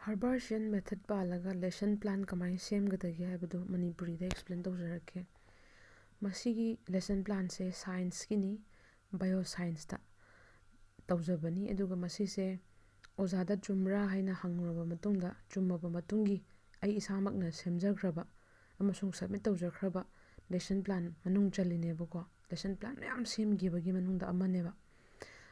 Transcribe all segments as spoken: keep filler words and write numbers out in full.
Herbartian method ꯄꯥꯜꯂꯒ lesson plan ꯀꯃꯥꯏꯅ ꯁꯦꯝꯒꯗꯒꯦ ꯍꯥꯏꯕꯗꯨ ꯃꯅꯤꯄꯨꯔꯤꯗ explain ꯇꯧꯖꯔꯛꯀꯦ꯫ ꯃꯁꯤꯒꯤ lesson planꯁꯦ scienceꯀꯤꯅꯤ, bioscienceꯇ ꯇꯧꯖꯕꯅꯤ꯫ ꯑꯗꯨꯒ ꯃꯁꯤꯁꯦ ꯑꯣꯖꯥꯗ ꯆꯨꯝꯕ꯭ꯔꯥ ꯍꯥꯏꯅ ꯍꯪꯂꯨꯔꯕ ꯃꯇꯨꯡꯗ, ꯆꯨꯝꯃꯕ ꯃꯇꯨꯡꯒꯤ ꯑꯩ ꯏꯁꯥꯃꯛꯅ ꯁꯦꯝꯖꯈ꯭ꯔꯕ ꯑꯃꯁꯨꯡ submit ꯇꯧꯖꯈ꯭ꯔꯕ lesson plan ꯃꯅꯨꯡ ꯆꯜꯂꯤꯅꯦꯕꯀꯣ꯫ Lesson plan ꯃꯌꯥꯝ ꯁꯦꯝꯈꯤꯕꯒꯤ ꯃꯅꯨꯡꯗ ꯑꯃꯅꯦꯕ꯫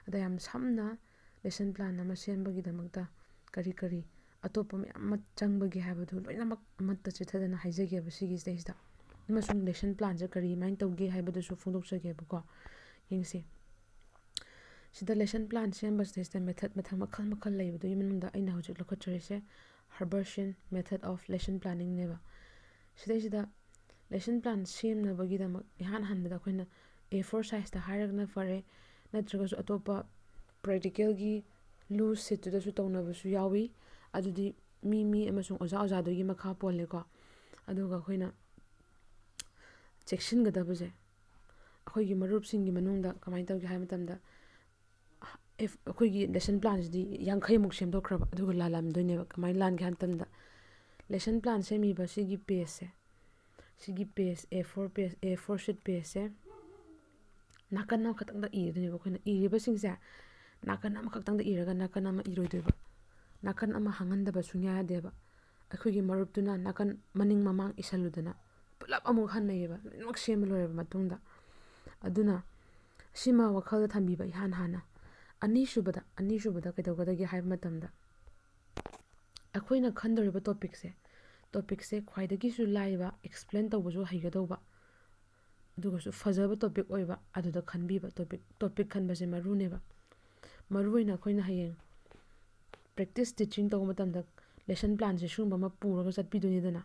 ꯑꯗ ꯌꯥꯝ ꯁꯝꯅ lesson plan ꯑꯃ ꯁꯦꯝꯕꯒꯤꯗꯃꯛꯇ ꯀꯔꯤ ꯀꯔꯤ ꯑꯇꯣꯞꯄ ꯃꯌꯥꯝ ꯑꯃ ꯆꯪꯕꯒꯦ ꯍꯥꯏꯕꯗꯨ ꯂꯣꯏꯅꯃꯛ ꯑꯃꯠꯇ ꯆꯤꯊꯗꯅ ꯍꯥꯏꯖꯒꯦꯕ ꯁꯤꯒꯤꯁꯤꯗꯩꯁꯤꯗ꯫ ꯑꯃꯁꯨꯡ lesson planꯁꯦ ꯀꯔꯤꯃꯥꯏꯅ ꯇꯧꯒꯦ ꯍꯥꯏꯕꯗꯨꯁꯨ ꯐꯣꯡꯗꯣꯛꯆꯒꯦꯕꯀꯣ꯫ ꯌꯦꯡꯁꯤ꯫ ꯁꯤꯗ lesson plan ꯁꯦꯝꯕꯁꯤꯗꯩꯁꯤꯗ method ꯃꯊꯪ ꯃꯈꯜ ꯃꯈꯜ ꯂꯩꯕꯗꯨꯒꯤ ꯃꯅꯨꯡꯗ ꯑꯩꯅ ꯍꯧꯖꯤꯛ ꯂꯧꯈꯠꯆꯔꯤꯁꯦ Herbartian method of lesson planningꯅꯦꯕ꯫ ꯁꯤꯗꯩꯁꯤꯗ lesson plan ꯁꯦꯝꯅꯕꯒꯤꯗꯃꯛ ꯏꯍꯥꯟ ꯍꯥꯟꯕꯗ ꯑꯩꯈꯣꯏꯅ A four sizeꯇ ꯍꯥꯏꯔꯒꯅ ꯐꯔꯦ, ꯅꯠꯇ꯭ꯔꯒꯁꯨ ꯑꯇꯣꯞꯄ practicalꯒꯤ loose sheetꯇꯨꯗꯁꯨ ꯇꯧꯅꯕꯁꯨ ꯌꯥꯎꯏ꯫ ꯑꯗꯨꯗꯤ ꯃꯤ ꯃꯤ ꯑꯃꯁꯨꯡ ꯑꯣꯖꯥ ꯑꯣꯖꯥꯗꯨꯒꯤ ꯃꯈꯥ ꯄꯣꯜꯂꯦꯀꯣ꯫ ꯑꯗꯨꯒ ꯑꯩꯈꯣꯏꯅ ꯆꯦꯛꯁꯤꯟꯒꯗꯕꯁꯦ, ꯑꯩꯈꯣꯏꯒꯤ ꯃꯔꯨꯞꯁꯤꯡꯒꯤ ꯃꯅꯨꯡꯗ ꯀꯃꯥꯏꯅ ꯇꯧꯒꯦ ꯍꯥꯏꯕ ꯃꯇꯝꯗ, if ꯑꯩꯈꯣꯏꯒꯤ lesson planꯁꯤꯗꯤ ꯌꯥꯡꯈꯩꯃꯨꯛ ꯁꯦꯝꯗꯣꯛꯈ꯭ꯔꯕ, ꯑꯗꯨꯒ ꯂꯥꯜꯂꯝꯗꯣꯏꯅꯦꯕ꯫ ꯀꯃꯥꯏꯅ ꯂꯥꯟꯒꯦ ꯍꯥꯏꯕ ꯃꯇꯝꯗ, lesson plan ꯁꯦꯝꯃꯤꯕ ꯁꯤꯒꯤ pageꯁꯦ, ꯁꯤꯒꯤ page, A four page, A four sheet pageꯁꯦ ꯅꯥꯀꯟ ꯑꯃꯈꯛꯇꯪꯗ ꯏꯔꯗꯣꯏꯅꯦꯕ꯫ ꯑꯩꯈꯣꯏꯅ ꯏꯔꯤꯕꯁꯤꯡꯁꯦ ꯅꯥꯀꯟ ꯑꯃꯈꯛꯇꯪꯗ ꯏꯔꯒ ꯅꯥꯀꯟ ꯑꯃ ꯏꯔꯣꯏꯗꯣꯏꯕ, ꯅꯥꯀꯟ ꯑꯃ ꯍꯥꯡꯍꯟꯗꯕ ꯁꯨꯡꯌꯥ ꯌꯥꯗꯦꯕ꯫ ꯑꯩꯈꯣꯏꯒꯤ ꯃꯔꯨꯞꯇꯨꯅ ꯅꯥꯀꯟ ꯃꯅꯤꯡ ꯃꯃꯥꯡ ꯏꯁꯜꯂꯨꯗꯅ ꯄꯨꯂꯞ ꯑꯃꯨꯛ ꯍꯟꯅꯩꯌꯦꯕ, ꯂꯣꯏꯅꯃꯛ ꯁꯦꯝꯕ ꯂꯣꯏꯔꯕ ꯃꯇꯨꯡꯗ꯫ ꯑꯗꯨꯅ ꯁꯤꯃ ꯋꯥꯈꯜꯗ ꯊꯝꯕꯤꯕ ꯏꯍꯥꯟ ꯍꯥꯟꯅ꯫ ꯑꯅꯤꯁꯨꯕꯗ, ꯑꯅꯤꯁꯨꯕꯗ ꯀꯩꯗꯧꯒꯗꯒꯦ ꯍꯥꯏꯕ ꯃꯇꯝꯗ, ꯑꯩꯈꯣꯏꯅ ꯈꯟꯗꯧꯔꯤꯕ topicꯁꯦ, topicꯁꯦ ꯈ꯭ꯋꯥꯏꯗꯒꯤꯁꯨ ꯂꯥꯏꯕ, explain ꯇꯧꯕꯁꯨ ꯍꯩꯒꯗꯧꯕ, ꯑꯗꯨꯒꯁꯨ ꯐꯖꯕ topic ꯑꯣꯏꯕ, ꯑꯗꯨꯗ ꯈꯟꯕꯤꯕ꯫ Topic, topic ꯈꯟꯕꯁꯦ ꯃꯔꯨꯅꯦꯕ꯫ ꯃꯔꯨꯑꯣꯏꯅ ꯑꯩꯈꯣꯏꯅ ꯍꯌꯦꯡ practice teaching ꯇꯧꯕ ꯃꯇꯝꯗ lesson planꯁꯦ ꯁꯤꯒꯨꯝꯕ ꯑꯃ ꯄꯨꯔꯒ ꯆꯠꯄꯤꯗꯣꯏꯅꯤꯗꯅ,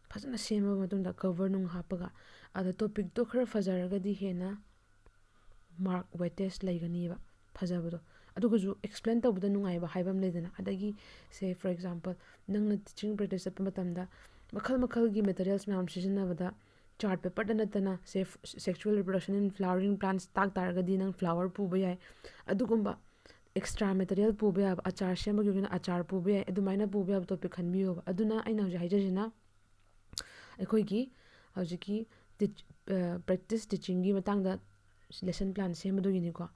ꯐꯖꯅ ꯁꯦꯝꯃꯕ ꯃꯇꯨꯡꯗ cover ꯅꯨꯡ ꯍꯥꯞꯄꯒ꯫ ꯑꯗ topicꯇꯣ ꯈꯔ ꯐꯖꯔꯒꯗꯤ ꯍꯦꯟꯅ mark weightage ꯂꯩꯒꯅꯤꯕ, ꯐꯖꯕꯗꯣ꯫ ꯑꯗꯨꯒꯁꯨ explain ꯇꯧꯕꯗ ꯅꯨꯡꯉꯥꯏꯕ ꯍꯥꯏꯕ ꯑꯃ ꯂꯩꯗꯅ꯫ ꯑꯗꯒꯤ, say for example, ꯅꯪꯅ teaching practice ꯆꯠꯄ ꯃꯇꯝꯗ ꯃꯈꯜ ꯃꯈꯜꯒꯤ materials ꯃꯌꯥꯝ ꯁꯤꯖꯤꯟꯅꯕꯗ, chart paperꯗ ꯅꯠꯇꯅ, say, sexual reproduction in flowering plants ꯇꯥꯛ ꯇꯥꯔꯒꯗꯤ ꯅꯪ flower ꯄꯨꯕ ꯌꯥꯏ꯫ ꯑꯗꯨꯒꯨꯝꯕ ꯑꯦꯛꯁꯇ꯭ꯔꯥ ꯃꯦꯇꯔꯤꯌꯦꯜ ꯄꯨꯕ ꯌꯥꯕ, ꯑꯆꯥꯔ ꯁꯦꯝꯕꯒꯤ ꯑꯣꯏꯒꯅ ꯑꯆꯥꯔ ꯄꯨꯕ ꯌꯥꯏ, ꯑꯗꯨꯃꯥꯏꯅ ꯄꯨꯕ ꯌꯥꯕ ꯇꯣꯄꯤꯛ ꯈꯟꯕꯤꯌꯣꯕ꯫ ꯑꯗꯨꯅ ꯑꯩꯅ ꯍꯧꯖꯤꯛ ꯍꯥꯏꯖꯔꯤꯁꯤꯅ ꯑꯩꯈꯣꯏꯒꯤ ꯍꯧꯖꯤꯛꯀꯤ ꯄ꯭ꯔꯦꯛꯇꯤꯁ ꯇꯤꯆꯤꯡꯒꯤ ꯃꯇꯥꯡꯗ ꯂꯦꯁꯟ ꯄ꯭ꯂꯥꯟ ꯁꯦꯝꯕꯗꯨꯒꯤꯅꯤꯀꯣ꯫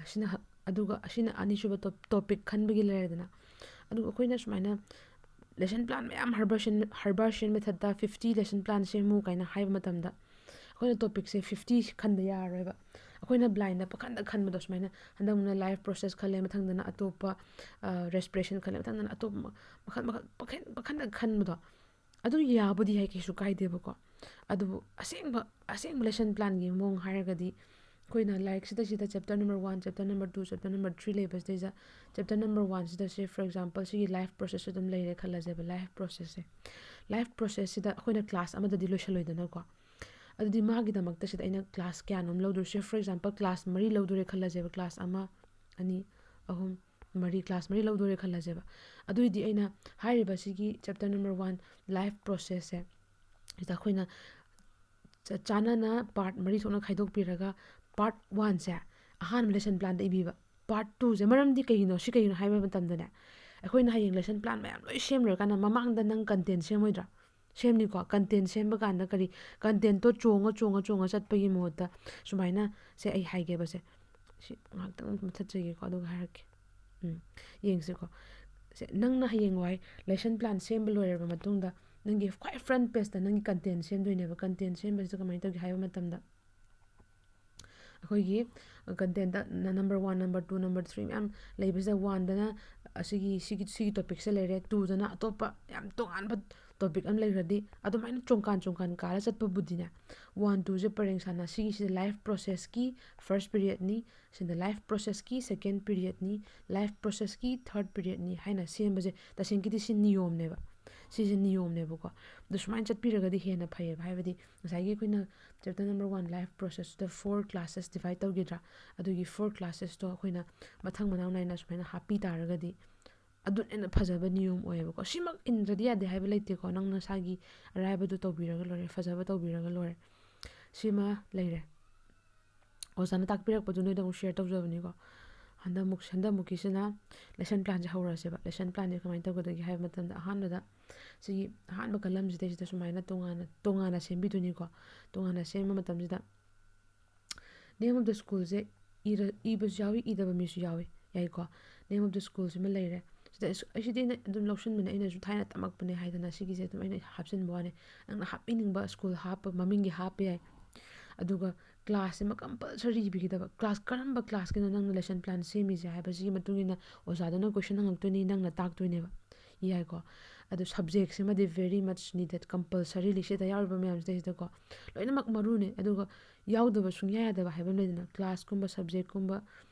ꯑꯁꯤꯅ ꯍ-, ꯑꯗꯨꯒ ꯑꯁꯤꯅ ꯑꯅꯤꯁꯨꯕ ꯇꯣꯞ-, ꯇꯣꯄꯤꯛ ꯈꯟꯕꯒꯤ ꯂꯩꯔꯦꯗꯅ꯫ ꯑꯗꯨꯒ ꯑꯩꯈꯣꯏꯅ ꯁꯨꯃꯥꯏꯅ ꯂꯦꯁꯟ ꯄ꯭ꯂꯥꯟ ꯃꯌꯥꯝ ꯍꯔꯕꯔꯁꯤꯌꯟ, ꯍꯔꯕꯔꯁꯤꯌꯟ ꯃꯦꯊꯠꯇ ꯐꯤꯐꯇꯤ ꯂꯦꯁꯟ ꯄ꯭ꯂꯥꯟ ꯁꯦꯝꯃꯨ ꯀꯥꯏꯅ ꯍꯥꯏꯕ ꯃꯇꯝꯗ ꯑꯩꯈꯣꯏꯅ ꯇꯣꯄꯤꯛꯁꯦ ꯐꯤꯐꯇꯤ ꯈꯟꯗ ꯌꯥꯔꯔꯣꯏꯕ꯫ ꯑꯩꯈꯣꯏꯅ ꯕ꯭ꯂꯥꯏꯟꯗ ꯄꯪꯈꯟꯗ ꯈꯟꯕꯗꯣ, ꯁꯨꯃꯥꯏꯅ ꯍꯟꯗꯛꯅ ꯂꯥꯏꯐ ꯄ꯭ꯔꯣꯁꯦꯁ ꯈꯜꯂꯦ, ꯃꯊꯪꯗꯅ ꯑꯇꯣꯞꯄ ꯔꯦꯁꯄꯤꯔꯦꯁꯟ ꯈꯜꯂꯦ, ꯃꯊꯪꯗꯅ ꯑꯇꯣꯞꯄ ꯃꯈꯜ ꯃꯈꯜ ꯄꯪꯈꯟ ꯄꯪꯈꯟꯗ ꯈꯟꯕꯗꯣ, ꯑꯗꯨ ꯌꯥꯕꯨꯗꯤ ꯌꯥꯏ, ꯀꯩꯁꯨ ꯀꯥꯏꯗꯦꯕꯀꯣ꯫ ꯑꯗꯨꯕꯨ ꯑꯁꯦꯡꯕ, ꯑꯁꯦꯡꯕ ꯂꯦꯁꯟ ꯄ꯭ꯂꯥꯟꯒꯤ ꯃꯑꯣꯡ ꯍꯥꯏꯔꯒꯗꯤ ꯑꯩꯈꯣꯏꯅ ꯂꯥꯏꯔꯤꯛꯁꯤꯗ, ꯁꯤꯗ chapter number one, chapter number two, chapter number three ꯂꯩꯕꯁꯤꯗꯩꯗ ꯆꯦꯞꯇꯔ ꯅꯝꯕꯔ ꯋꯥꯟꯁꯤꯗ ꯁꯦ, ꯐꯣꯔ ꯑꯦꯛꯖꯥꯝꯄꯜ, ꯁꯤꯒꯤ ꯂꯥꯏꯐ ꯄ꯭ꯔꯣꯁꯦꯁ ꯑꯗꯨꯝ ꯂꯩꯔꯦ ꯈꯜꯂꯁꯦꯕ, ꯂꯥꯏꯐ ꯄ꯭ꯔꯣꯁꯦꯁꯁꯦ꯫ ꯂꯥꯏꯐ ꯄ꯭ꯔꯣꯁꯦꯁꯁꯤꯗ ꯑꯩꯈꯣꯏꯅ ꯀ꯭ꯂꯥꯁ ꯑꯃꯗꯗꯤ ꯂꯣꯏꯁꯜꯂꯣꯏꯗꯅꯀꯣ꯫ ꯑꯗꯨꯗꯤ ꯃꯥꯒꯤꯗꯃꯛꯇ ꯁꯤꯗ ꯑꯩꯅ ꯀ꯭ꯂꯥꯁ ꯀꯌꯥꯅꯣꯝ ꯂꯧꯗꯣꯏꯁꯦ, ꯐꯣꯔ ꯑꯦꯛꯖꯥꯝꯄꯜ, ꯀ꯭ꯂꯥꯁ ꯃꯔꯤ ꯂꯧꯗꯣꯔꯦ ꯈꯜꯂꯁꯦꯕ, ꯀ꯭ꯂꯥꯁ ꯑꯃ, ꯑꯅꯤ, ꯑꯍꯨꯝ, ꯃꯔꯤ, ꯀ꯭ꯂꯥꯁ ꯃꯔꯤ ꯂꯧꯗꯣꯔꯦ ꯈꯜꯂꯁꯦꯕ꯫ ꯑꯗꯨꯏꯗꯤ ꯑꯩꯅ ꯍꯥꯏꯔꯤꯕ ꯁꯤꯒꯤ ꯆꯦꯞꯇꯔ ꯅꯝꯕꯔ ꯋꯥꯟ, ꯂꯥꯏꯐ ꯄ꯭ꯔꯣꯁꯦꯁꯁꯦ, ꯁꯤꯗ ꯑꯩꯈꯣꯏꯅ ꯆ-, ꯆꯥꯟꯅꯅ ꯄꯥꯔꯠ ꯃꯔꯤ ꯊꯣꯛꯅ ꯈꯥꯏꯗꯣꯛꯄꯤꯔꯒ, ꯄꯥꯔꯠ ꯋꯥꯟꯁꯦ ꯑꯍꯥꯟꯕ ꯂꯦꯁꯟ ꯄ꯭ꯂꯥꯟꯗ ꯏꯕꯤꯕ, ꯄꯥꯔꯠ ꯇꯨꯁꯦ꯫ ꯃꯔꯝꯗꯤ ꯀꯩꯒꯤꯅꯣ, ꯁꯤ ꯀꯩꯒꯤꯅꯣ ꯍꯥꯏꯕ ꯃꯇꯝꯗꯅꯦ, ꯑꯩꯈꯣꯏꯅ ꯍꯌꯦꯡ ꯂꯦꯁꯟ ꯄ꯭ꯂꯥꯟ ꯃꯌꯥꯝ ꯂꯣꯏ ꯁꯦꯝ ꯂꯣꯏꯔꯀꯥꯟꯗ ꯃꯃꯥꯡꯗ ꯅꯪ ꯀꯟꯇꯦꯟ ꯁꯦꯝꯃꯣꯏꯗ꯭ꯔꯥ? ꯁꯦꯝꯅꯤꯀꯣ꯫ ꯀꯟꯇꯦꯟ ꯁꯦꯝꯕ ꯀꯥꯟꯗ ꯀꯔꯤ, ꯀꯟꯇꯦꯟꯇꯣ ꯆꯣꯡꯉ ꯆꯣꯡꯉ ꯆꯣꯡꯉ ꯆꯠꯄꯒꯤ ꯃꯍꯨꯠꯇ ꯁꯨꯃꯥꯏꯅ, ꯁꯦ ꯑꯩ ꯍꯥꯏꯒꯦꯕꯁꯦ, ꯁꯤ ꯉꯥꯏꯍꯥꯛꯇꯪ ꯃꯨꯊꯠꯆꯒꯦꯀꯣ, ꯑꯗꯨꯒ ꯍꯥꯏꯔꯛꯀꯦ꯫ ꯎꯝ, ꯌꯦꯡꯁꯤꯀꯣ꯫ ꯁꯦ, ꯅꯪꯅ ꯍꯌꯦꯡꯋꯥꯏ ꯂꯦꯁꯟ ꯄ꯭ꯂꯥꯟ ꯁꯦꯝꯕ ꯂꯣꯏꯔꯕ ꯃꯇꯨꯡꯗ ꯅꯪꯒꯤ ꯈ꯭ꯋꯥꯏ ꯐ꯭ꯔꯟ ꯄꯦꯖꯇ ꯅꯪꯒꯤ ꯀꯟꯇꯦꯟ ꯁꯦꯝꯗꯣꯏꯅꯦꯕ꯫ ꯀꯟꯇꯦꯟ ꯁꯦꯝꯕꯁꯤꯗ ꯀꯃꯥꯏꯅ ꯇꯧꯒꯦ ꯍꯥꯏꯕ ꯃꯇꯝꯗ, ꯑꯩꯈꯣꯏꯒꯤ ꯀꯟꯇꯦꯟꯗ number one, number two, number three ꯃꯌꯥꯝ ꯂꯩꯕꯁꯤꯗ, ꯋꯥꯟꯗꯅ ꯑꯁꯤꯒꯤ, ꯁꯤꯒꯤ, ꯁꯤꯒꯤ ꯇꯣꯄꯤꯛꯁꯦ ꯂꯩꯔꯦ, ꯇꯨꯗꯅ ꯑꯇꯣꯞꯄ ꯌꯥꯝ ꯇꯣꯉꯥꯟꯕ ꯇꯣꯄꯤꯛ ꯑꯃ ꯂꯩꯈ꯭ꯔꯗꯤ, ꯑꯗꯨꯃꯥꯏꯅ ꯆꯣꯡꯀꯥꯟ ꯆꯣꯡꯀꯥꯟ ꯀꯥꯜꯂ ꯆꯠꯄꯕꯨꯗꯤꯅꯦ, ꯋꯥꯟ, ꯇꯨꯁꯦ ꯄꯔꯦꯡ ꯁꯥꯟꯅ, ꯁꯤꯒꯤꯁꯤꯗ ꯂꯥꯏꯐ ꯄ꯭ꯔꯣꯁꯦꯁꯀꯤ ꯐꯥꯔꯁ ꯄꯤꯔꯤꯌꯠꯅꯤ, ꯁꯤꯗ ꯂꯥꯏꯐ ꯄ꯭ꯔꯣꯁꯦꯁꯀꯤ ꯁꯦꯀꯦꯟ ꯄꯤꯔꯤꯌꯠꯅꯤ, ꯂꯥꯏꯐ ꯄ꯭ꯔꯣꯁꯦꯁꯀꯤ ꯊꯥꯔꯠ ꯄꯤꯔꯤꯌꯠꯅꯤ ꯍꯥꯏꯅ ꯁꯦꯝꯕꯁꯦ ꯇꯁꯦꯡꯒꯤꯗꯤ ꯁꯤ ꯅꯤꯌꯣꯝꯅꯦꯕ꯫ ꯁꯤꯁꯦ ꯅꯤꯌꯣꯝꯅꯦꯕꯀꯣ꯫ ꯑꯗꯨ ꯁꯨꯃꯥꯏꯅ ꯆꯠꯄꯤꯔꯒꯗꯤ ꯍꯦꯟꯅ ꯐꯩꯌꯦꯕ꯫ ꯍꯥꯏꯕꯗꯤ ꯉꯁꯥꯏꯒꯤ ꯑꯩꯈꯣꯏꯅ ꯆꯦꯞꯇꯔ ꯅꯝꯕꯔ ꯋꯥꯟ, ꯂꯥꯏꯐ ꯄ꯭ꯔꯣꯁꯦꯁꯇ ꯐꯣꯔ ꯀ꯭ꯂꯥꯁꯦꯁ ꯗꯤꯚꯥꯏꯠ ꯇꯧꯈꯤꯗ꯭ꯔꯥ? ꯑꯗꯨꯒꯤ ꯐꯣꯔ ꯀ꯭ꯂꯥꯁꯦꯁꯇꯣ ꯑꯩꯈꯣꯏꯅ ꯃꯊꯪ ꯃꯅꯥꯎ ꯅꯥꯏꯅ ꯁꯨꯃꯥꯏꯅ ꯍꯥꯞꯄꯤ ꯇꯥꯔꯒꯗꯤ, ꯑꯗꯨꯅ ꯍꯦꯟꯅ ꯐꯖꯕ ꯅꯤꯌꯣꯝ ꯑꯣꯏꯌꯦꯕꯀꯣ꯫ ꯁꯤꯃꯛ ꯏꯟꯗ꯭ꯔꯗꯤ ꯌꯥꯗꯦ ꯍꯥꯏꯕ ꯂꯩꯇꯦꯀꯣ꯫ ꯅꯪ ꯅꯁꯥꯒꯤ ꯑꯔꯥꯏꯕꯗꯨ ꯇꯧꯕꯤꯔꯒ ꯂꯣꯏꯔꯦ, ꯐꯖꯕ ꯇꯧꯕꯤꯔꯒ ꯂꯣꯏꯔꯦ꯫ ꯁꯤꯃ ꯂꯩꯔꯦ꯫ ꯑꯣꯖꯥꯅ ꯇꯥꯛꯄꯤꯔꯛꯄꯗꯨ ꯅꯣꯏꯗ ꯑꯃꯨꯛ ꯁꯤꯌꯔ ꯇꯧꯖꯕꯅꯤꯀꯣ꯫ ꯍꯟꯗꯛꯃꯨꯛ ꯍꯟꯗꯛꯃꯨꯛꯀꯤꯁꯤꯅ ꯂꯦꯁꯟ ꯄ꯭ꯂꯥꯟꯁꯦ ꯍꯧꯔꯁꯦꯕ꯫ ꯂꯦꯁꯟ ꯄ꯭ꯂꯥꯟꯁꯦ ꯀꯃꯥꯏꯅ ꯇꯧꯒꯗꯒꯦ ꯍꯥꯏꯕ ꯃꯇꯝꯗ, ꯑꯍꯥꯟꯕꯗ ꯁꯤꯒꯤ ꯑꯍꯥꯟꯕ ꯀꯂꯝꯁꯤꯗꯩꯁꯤꯗ ꯁꯨꯃꯥꯏꯅ ꯇꯣꯉꯥꯟꯅ ꯇꯣꯉꯥꯟꯅ ꯁꯦꯝꯕꯤꯗꯣꯏꯅꯤꯀꯣ꯫ ꯇꯣꯉꯥꯟꯅ ꯁꯦꯝꯕ ꯃꯇꯝꯁꯤꯗ name of the schoolꯁꯦ ꯏꯔ ꯏꯕꯁꯨ ꯌꯥꯎꯏ, ꯏꯗꯕ ꯃꯤꯁꯨ ꯌꯥꯎꯏ, ꯌꯥꯏꯀꯣ꯫ Name of the schoolꯁꯤꯃ ꯂꯩꯔꯦ꯫ ꯁꯤꯗ ꯑꯩꯁꯨ- ꯑꯩꯁꯤꯗꯤ ꯑꯩꯅ ꯑꯗꯨꯝ ꯂꯧꯁꯤꯟꯕꯅꯦ, ꯑꯩꯅꯁꯨ ꯊꯥꯏꯅ ꯇꯝꯃꯛꯄꯅꯦ ꯍꯥꯏꯗꯅ ꯁꯤꯒꯤꯁꯦ ꯑꯗꯨꯝ ꯑꯩꯅ ꯍꯥꯞꯆꯤꯟꯕ ꯋꯥꯅꯦ꯫ ꯅꯪꯅ ꯍꯥꯞꯄꯤꯅꯤꯡꯕ ꯁ꯭ꯀꯨꯜ ꯍꯥꯞꯄ, ꯃꯃꯤꯡꯒꯤ ꯍꯥꯞꯄ ꯌꯥꯏ꯫ ꯑꯗꯨꯒ ꯀ꯭ꯂꯥꯁꯁꯤꯃ ꯀꯝꯄꯜꯁꯔꯤ ꯏꯕꯤꯒꯗꯕ꯫ ꯀ꯭ꯂꯥꯁ ꯀꯔꯝꯕ ꯀ꯭ꯂꯥꯁꯀꯤꯅꯣ ꯅꯪꯅ ꯂꯦꯁꯟ ꯄ꯭ꯂꯥꯟ ꯁꯦꯝꯃꯤꯁꯦ ꯍꯥꯏꯕꯁꯤꯒꯤ ꯃꯇꯨꯡ ꯏꯟꯅ ꯑꯣꯖꯥꯗꯨꯅ ꯀꯣꯏꯁꯟ ꯍꯪꯉꯛꯇꯣꯏꯅꯤ, ꯅꯪꯅ ꯇꯥꯛꯇꯣꯏꯅꯦꯕ꯫ ꯌꯥꯏꯀꯣ꯫ ꯑꯗꯣ ꯁꯕꯖꯦꯛꯁꯤꯃꯗꯤ very much needed, ꯀꯝꯄꯜꯁꯔꯤꯂꯤ ꯁꯤꯗ ꯌꯥꯎꯔꯤꯕ ꯃꯌꯥꯝꯁꯤꯗꯩꯁꯤꯗꯀꯣ ꯂꯣꯏꯅꯃꯛ ꯃꯔꯨꯅꯦ꯫ ꯑꯗꯨꯒ ꯌꯥꯎꯗꯕ ꯁꯨꯡꯌꯥ ꯌꯥꯗꯕ ꯍꯥꯏꯕ ꯑꯃ ꯂꯩꯗꯅ, ꯀ꯭ꯂꯥꯁꯀꯨꯝꯕ, ꯁꯕꯖꯦꯛꯀꯨꯝꯕ,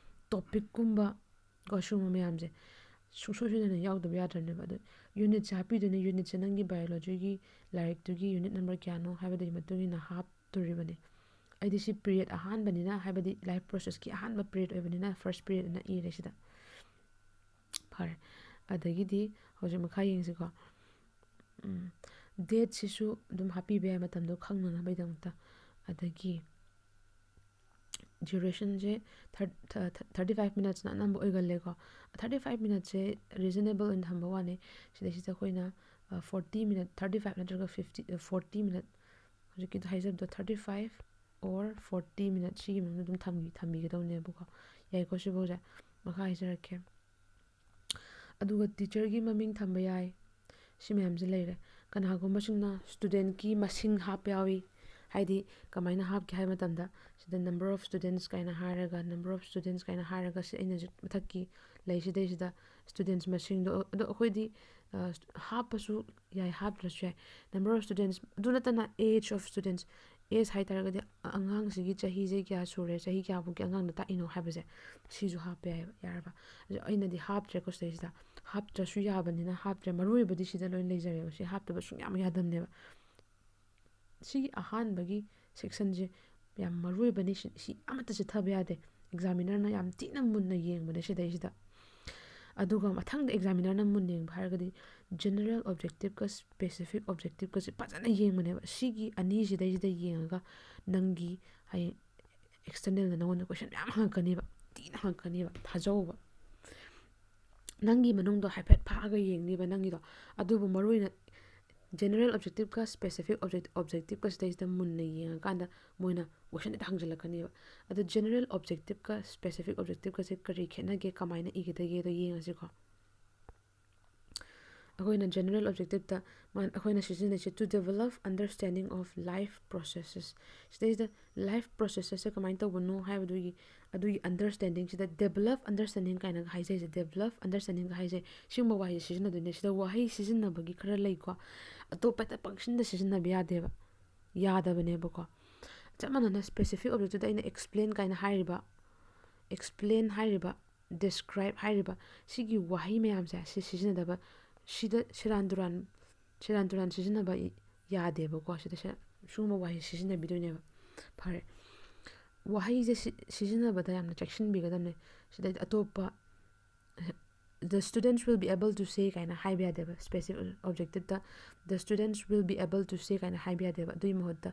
ꯇꯣꯄꯤꯛꯀꯨꯝꯕ ꯀꯣ, ꯁꯤꯒꯨꯝꯕ ꯃꯌꯥꯝꯁꯦ ꯁꯨꯡꯁꯣꯏ ꯁꯣꯏꯗꯅ ꯌꯥꯎꯗꯕ ꯌꯥꯗ꯭ꯔꯕꯅꯦꯕ꯫ ꯑꯗꯣ ꯌꯨꯅꯤꯠꯁꯦ ꯍꯥꯞꯄꯤꯗꯣꯏꯅꯦ꯫ ꯌꯨꯅꯤꯠꯁꯦ ꯅꯪꯒꯤ ꯕꯥꯏꯑꯣꯂꯣꯖꯤꯒꯤ ꯂꯥꯏꯔꯤꯛꯇꯨꯒꯤ ꯌꯨꯅꯤꯠ ꯅꯝꯕꯔ ꯀꯌꯥꯅꯣ ꯍꯥꯏꯕꯗꯨꯒꯤ ꯃꯇꯨꯡ ꯏꯟꯅ ꯍꯥꯞꯇꯣꯔꯤꯕꯅꯤ꯫ ꯑꯩꯗꯤ ꯁꯤ ꯄꯤꯔꯤꯌꯠ ꯑꯍꯥꯟꯕꯅꯤꯅ, ꯍꯥꯏꯕꯗꯤ ꯂꯥꯏꯐ ꯄ꯭ꯔꯣꯁꯦꯁꯀꯤ ꯑꯍꯥꯟꯕ ꯄꯤꯔꯤꯌꯠ ꯑꯣꯏꯕꯅꯤꯅ ꯐꯥꯔꯁ ꯄꯤꯔꯤꯌꯠ ꯑꯅ ꯏꯔꯦ ꯁꯤꯗ꯫ ꯐꯔꯦ, ꯑꯗꯒꯤꯗꯤ ꯍꯧꯖꯤꯛ ꯃꯈꯥ ꯌꯦꯡꯁꯤꯀꯣ꯫ ꯗꯦꯠꯁꯤꯁꯨ ꯑꯗꯨꯝ ꯍꯥꯞꯄꯤꯕ ꯌꯥꯏ ꯃꯇꯝꯗꯣ ꯈꯪꯅꯅꯕꯒꯤꯗꯃꯛꯇ꯫ ꯑꯗꯒꯤ ꯗ꯭ꯌꯨꯔꯦꯁꯟꯁꯦ thirty five minutesꯅ ꯑꯅꯝꯕ ꯑꯣꯏꯒꯜꯂꯦꯀꯣ꯫ Thirty five minutesꯁꯦ reasonable ꯑꯣꯏꯅ ꯊꯝꯕ ꯋꯥꯅꯦ꯫ ꯁꯤꯗꯩꯁꯤꯗ ꯑꯩꯈꯣꯏꯅ forty minute, thirty five ꯅꯠꯇ꯭ꯔꯒ fifty, forty minute, ꯍꯧꯖꯤꯛꯀꯤꯗꯣ ꯍꯥꯏꯖꯕꯗꯣ thirty five or forty minute ꯁꯤꯒꯤ ꯃꯅꯨꯡꯗ ꯑꯗꯨꯝ ꯊꯝꯕꯤ ꯊꯝꯕꯤꯒꯗꯧꯅꯦꯕꯀꯣ꯫ ꯌꯥꯏꯀꯣ ꯁꯤꯐꯧꯁꯦ? ꯃꯈꯥ ꯍꯥꯏꯖꯔꯛꯀꯦ꯫ ꯑꯗꯨꯒ ꯇꯤꯆꯔꯒꯤ ꯃꯃꯤꯡ ꯊꯝꯕ ꯌꯥꯏ꯫ ꯁꯤ ꯃꯌꯥꯝꯁꯦ ꯂꯩꯔꯦ꯫ ꯀꯅꯥꯒꯨꯝꯕꯁꯤꯡꯅ ꯁ꯭ꯇꯨꯗꯦꯟꯠꯀꯤ ꯃꯁꯤꯡ ꯍꯥꯞꯄ ꯌꯥꯎꯏ꯫ ꯍꯥꯏꯗꯤ ꯀꯃꯥꯏꯅ ꯍꯥꯞꯀꯦ ꯍꯥꯏꯕ ꯃꯇꯝꯗ, ꯁꯤꯗ number of students ꯀꯥꯏꯅ ꯍꯥꯏꯔꯒ, number of students ꯀꯥꯏꯅ ꯍꯥꯏꯔꯒ, ꯁꯤ ꯑꯩꯅ ꯍꯧꯖꯤꯛ ꯃꯊꯛꯀꯤ ꯂꯩꯁꯤꯗꯩꯁꯤꯗ students ꯃꯁꯤꯡꯗꯣ, ꯑꯗꯣ ꯑꯩꯈꯣꯏꯗꯤ, ꯑ, ꯍꯥꯞꯄꯁꯨ ꯌꯥꯏ, ꯍꯥꯞꯇ꯭ꯔꯁꯨ ꯌꯥꯏ꯫ Number of students, ꯑꯗꯨ ꯅꯠꯇꯅ age of students, age ꯍꯥꯏ ꯇꯥꯔꯒꯗꯤ ꯑꯉꯥꯡꯁꯤꯒꯤ ꯆꯍꯤꯁꯦ ꯀꯌꯥ ꯁꯨꯔꯦ, ꯆꯍꯤ ꯀꯌꯥꯐꯥꯎꯒꯤ ꯑꯉꯥꯡꯗ ꯇꯥꯛꯏꯅꯣ ꯍꯥꯏꯕꯁꯦ, ꯁꯤꯁꯨ ꯍꯥꯞꯄ ꯌꯥꯏꯑꯕ, ꯌꯥꯔꯕ? ꯑꯗꯣ ꯑꯩꯅꯗꯤ ꯍꯥꯞꯇ꯭ꯔꯦꯀꯣ ꯁꯤꯗꯩꯁꯤꯗ꯫ ꯍꯥꯞꯇ꯭ꯔꯁꯨ ꯌꯥꯕꯅꯤꯅ ꯍꯥꯞꯇ꯭ꯔꯦ, ꯃꯔꯨ ꯑꯣꯏꯕꯗꯤ ꯁꯤꯗ ꯂꯣꯏ ꯂꯩꯖꯔꯦꯕ, ꯁꯤ ꯍꯥꯞꯇꯕ ꯁꯨꯡꯌꯥ ꯌꯥꯗꯕꯅꯦꯕ꯫ ꯁꯤꯒꯤ ꯑꯍꯥꯟꯕꯒꯤ ꯁꯦꯛꯁꯟꯁꯦ ꯌꯥꯝ ꯃꯔꯨ ꯑꯣꯏꯕꯅꯤ꯫ ꯁꯤ, ꯁꯤ ꯑꯃꯠꯇ ꯆꯤꯠꯊꯕ ꯌꯥꯗꯦ꯫ Examinerꯅ ꯌꯥꯝ ꯊꯤꯅ ꯃꯨꯟꯅ ꯌꯦꯡꯕꯅꯦ ꯁꯤꯗꯩꯁꯤꯗ꯫ ꯑꯗꯨꯒ ꯃꯊꯪꯗ examinerꯅ ꯃꯨꯟꯅ ꯌꯦꯡꯕ ꯍꯥꯏꯔꯒꯗꯤ general objectiveꯀ specific objectiveꯀꯁꯦ ꯐꯖꯅ ꯌꯦꯡꯕꯅꯦꯕ꯫ ꯁꯤꯒꯤ ꯑꯅꯤꯁꯤꯗꯩꯁꯤꯗ ꯌꯦꯡꯉꯒ ꯅꯪꯒꯤ ꯍꯌꯦꯡ externalꯅ ꯅꯉꯣꯟꯗ question ꯃꯌꯥꯝ ꯍꯪꯉꯛꯀꯅꯦꯕ꯫ ꯊꯤꯅ ꯍꯪꯉꯛꯀꯅꯦꯕ, ꯊꯥꯖꯧꯕ꯫ ꯅꯪꯒꯤ ꯃꯅꯨꯡꯗꯣ ꯍꯥꯏꯐꯦꯠ ꯐꯥꯛꯑꯒ ꯌꯦꯡꯅꯤꯕ ꯅꯪꯒꯤꯗꯣ꯫ ꯑꯗꯨꯕꯨ ꯃꯔꯨꯑꯣꯏꯅ general objectiveꯀ specific object objectiveꯀ ꯁꯤꯗꯩꯁꯤꯗ ꯃꯨꯟꯅ ꯌꯦꯡꯉꯀꯥꯟꯗ ꯃꯣꯏꯅ question ꯍꯦꯛꯇ ꯍꯪꯖꯜꯂꯛꯀꯅꯦꯕ꯫ ꯑꯗꯣ general objectiveꯀ specific objectiveꯀꯁꯦ ꯀꯔꯤ ꯈꯦꯠꯅꯒꯦ, ꯀꯃꯥꯏꯅ ꯏꯒꯗꯒꯦꯗꯣ ꯌꯦꯡꯉꯁꯤꯀꯣ꯫ ꯑꯩꯈꯣꯏꯅ general objectiveꯇ ꯃꯥ-, ꯑꯩꯈꯣꯏꯅ ꯁꯤꯖꯤꯟꯅꯩꯁꯦ to develop understanding of life processes꯫ ꯁꯤꯗꯩꯁꯤꯗ life processesꯁꯦ ꯀꯃꯥꯏꯅ ꯇꯧꯕꯅꯣ ꯍꯥꯏꯕꯗꯨꯒꯤ, ꯑꯗꯨꯒꯤ understandingꯁꯤꯗ develop understanding ꯀꯥꯏꯅꯒ ꯍꯥꯏꯖꯩꯁꯦ, develop understandingꯒ ꯍꯥꯏꯖꯩ꯫ ꯁꯤꯒꯨꯝꯕ ꯋꯥꯍꯩꯁꯦ ꯁꯤꯖꯤꯟꯅꯗꯣꯏꯅꯦ꯫ ꯁꯤꯗ ꯋꯥꯍꯩ ꯁꯤꯖꯤꯟꯅꯕꯒꯤ ꯈꯔ ꯂꯩꯀꯣ꯫ ꯑꯇꯣꯞꯄꯗ ꯄꯪꯁꯤꯟꯗ ꯁꯤꯖꯤꯟꯅꯕ ꯌꯥꯗꯦꯕ꯫ ꯌꯥꯗꯕꯅꯦꯕꯀꯣ꯫ ꯆꯞ ꯃꯥꯟꯅꯅ specific objectiveꯇ ꯑꯩꯅ explain ꯀꯥꯏꯅ ꯍꯥꯏꯔꯤꯕ, explain ꯍꯥꯏꯔꯤꯕ, describe ꯍꯥꯏꯔꯤꯕ ꯁꯤꯒꯤ ꯋꯥꯍꯩ ꯃꯌꯥꯝꯁꯦ ꯁꯤ ꯁꯤꯖꯤꯟꯅꯗꯕ, ꯁꯤꯗ ꯁꯦꯔꯥꯟ ꯇꯨꯔꯥꯟ, ꯁꯦꯔꯥꯟ ꯇꯨꯔꯥꯟ ꯁꯤꯖꯤꯟꯅꯕ ꯌꯥꯗꯦꯕꯀꯣ꯫ ꯁꯤꯗ ꯁꯦ-, ꯁꯤꯒꯨꯝꯕ ꯋꯥꯍꯩ ꯁꯤꯖꯤꯟꯅꯕꯤꯗꯣꯏꯅꯦꯕ꯫ ꯐꯔꯦ, ꯋꯥꯍꯩꯁꯦ ꯁꯤ-, ꯁꯤꯖꯤꯟꯅꯕꯗ ꯌꯥꯝꯅ ꯆꯦꯛꯁꯤꯟꯕꯤꯒꯗꯕꯅꯦ꯫ ꯁꯤꯗꯩꯗ ꯑꯇꯣꯞꯄ "The students will be able to say" ꯀꯥꯏꯅ ꯍꯥꯏꯕ ꯌꯥꯗꯦꯕ꯫ Specific objectiveꯇ "The students will be able to say" ꯀꯥꯏꯅ ꯍꯥꯏꯕ ꯌꯥꯗꯦꯕ꯫ ꯑꯗꯨꯒꯤ ꯃꯍꯨꯠꯇ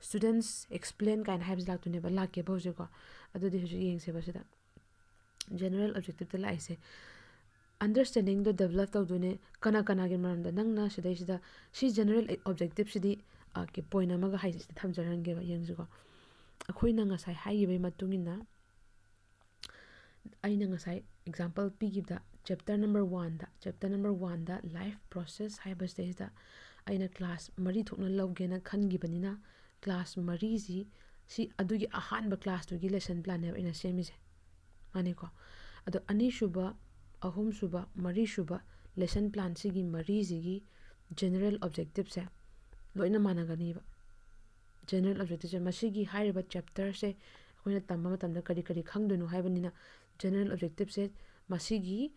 "students explain" ꯀꯥꯏꯅ ꯍꯥꯏꯕꯁꯦ ꯂꯥꯛꯇꯣꯏꯅꯦꯕ꯫ ꯂꯥꯛꯀꯦꯕ ꯍꯧꯖꯤꯛꯀꯣ꯫ ꯑꯗꯨꯗꯤ ꯍꯧꯖꯤꯛ ꯌꯦꯡꯁꯦꯕ ꯁꯤꯗ꯫ General objectiveꯇ ꯂꯥꯛꯏꯁꯦ꯫ Understandingꯗꯣ develop ꯇꯧꯗꯣꯏꯅꯦ꯫ ꯀꯅꯥ ꯀꯅꯥꯒꯤ ꯃꯔꯝꯗ? ꯅꯪꯅ ꯁꯤꯗꯩꯁꯤꯗ ꯁꯤ general objectiveꯁꯤꯗꯤ, ꯑ, ꯀꯤ point ꯑꯃꯒ ꯍꯥꯏꯁꯦ ꯁꯤꯗ ꯊꯝꯖꯔꯝꯒꯦꯕ꯫ ꯌꯦꯡꯁꯤꯀꯣ꯫ ꯑꯩꯈꯣꯏꯅ ꯉꯁꯥꯏ ꯍꯥꯏꯈꯤꯕꯒꯤ ꯃꯇꯨꯡ ꯏꯟꯅ ꯑꯩꯅ ꯉꯁꯥꯏ example ꯄꯤꯈꯤꯕꯗ chapter number oneꯗ, chapter number oneꯗ life process ꯍꯥꯏꯕꯁꯤꯗꯩꯁꯤꯗ ꯑꯩꯅ class ꯃꯔꯤ ꯊꯣꯛꯅ ꯂꯧꯒꯦꯅ ꯈꯟꯈꯤꯕꯅꯤꯅ class ꯃꯔꯤꯁꯤ, ꯁꯤ ꯑꯗꯨꯒꯤ ꯑꯍꯥꯟꯕ classꯇꯨꯒꯤ lesson planꯅꯦꯕ ꯑꯩꯅ ꯁꯦꯝꯃꯤꯁꯦ꯫ ꯃꯥꯅꯤꯀꯣ? ꯑꯗꯣ ꯑꯅꯤꯁꯨꯕ, ꯑꯍꯨꯝꯁꯨꯕ, ꯃꯔꯤꯁꯨꯕ lesson planꯁꯤꯒꯤ ꯃꯔꯤꯁꯤꯒꯤ general objectiveꯁꯦ ꯂꯣꯏꯅ ꯃꯥꯟꯅꯒꯅꯤꯕ꯫ General objectiveꯁꯦ ꯃꯁꯤꯒꯤ ꯍꯥꯏꯔꯤꯕ chapterꯁꯦ ꯑꯩꯈꯣꯏꯅ ꯇꯝꯕ ꯃꯇꯝꯗ ꯀꯔꯤ ꯀꯔꯤ ꯈꯪꯗꯣꯏꯅꯣ ꯍꯥꯏꯕꯅꯤꯅ general objectiveꯁꯦ ꯃꯁꯤꯒꯤ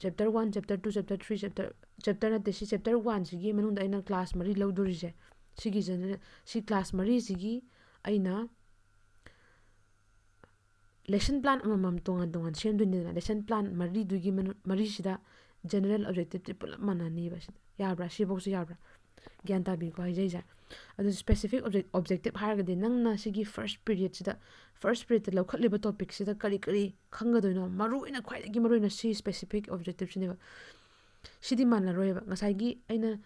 chapter one, chapter two, chapter three, chapter, chapter ꯅꯠꯇꯦ, ꯁꯤ chapter oneꯁꯤꯒꯤ ꯃꯅꯨꯡꯗ ꯑꯩꯅ class ꯃꯔꯤ ꯂꯧꯗꯣꯔꯤꯁꯦ, ꯁꯤꯒꯤ general, ꯁꯤ class ꯃꯔꯤꯁꯤꯒꯤ ꯑꯩꯅ lesson plan ꯑꯃꯃꯝ ꯇꯣꯉꯥꯟ ꯇꯣꯉꯥꯟ ꯁꯦꯝꯗꯣꯏꯅꯤꯗꯅ꯫ Lesson plan ꯃꯔꯤꯗꯨꯒꯤ ꯃꯅꯨꯡ, ꯃꯔꯤꯁꯤꯗ general objectiveꯁꯦ ꯄꯨꯂꯞ ꯃꯥꯟꯅꯅꯤꯕ꯫ ꯁꯤꯗ ꯌꯥꯕ꯭ꯔꯥ? ꯁꯤꯐꯧꯁꯤ ꯌꯥꯕ꯭ꯔꯥ? ꯒ꯭ꯌꯥꯟ ꯇꯥꯕꯤꯀꯣ ꯍꯥꯏꯖꯩꯁꯦ꯫ ꯑꯗꯨ specific object objective ꯍꯥꯏꯔꯒꯗꯤ ꯅꯪꯅ ꯁꯤꯒꯤ first periodꯁꯤꯗ, first periodꯇ ꯂꯧꯈꯠꯂꯤꯕ topicꯁꯤꯗ ꯀꯔꯤ ꯀꯔꯤ ꯈꯪꯒꯗꯣꯏꯅꯣ, ꯃꯔꯨꯑꯣꯏꯅ, ꯈ꯭ꯋꯥꯏꯗꯒꯤ ꯃꯔꯨꯑꯣꯏꯅ ꯁꯤ specific objectiveꯁꯤꯅꯦꯕ꯫ ꯁꯤꯗꯤ ꯃꯥꯟꯅꯔꯣꯏꯕ꯫ ꯉꯁꯥꯏꯒꯤ ꯑꯩꯅ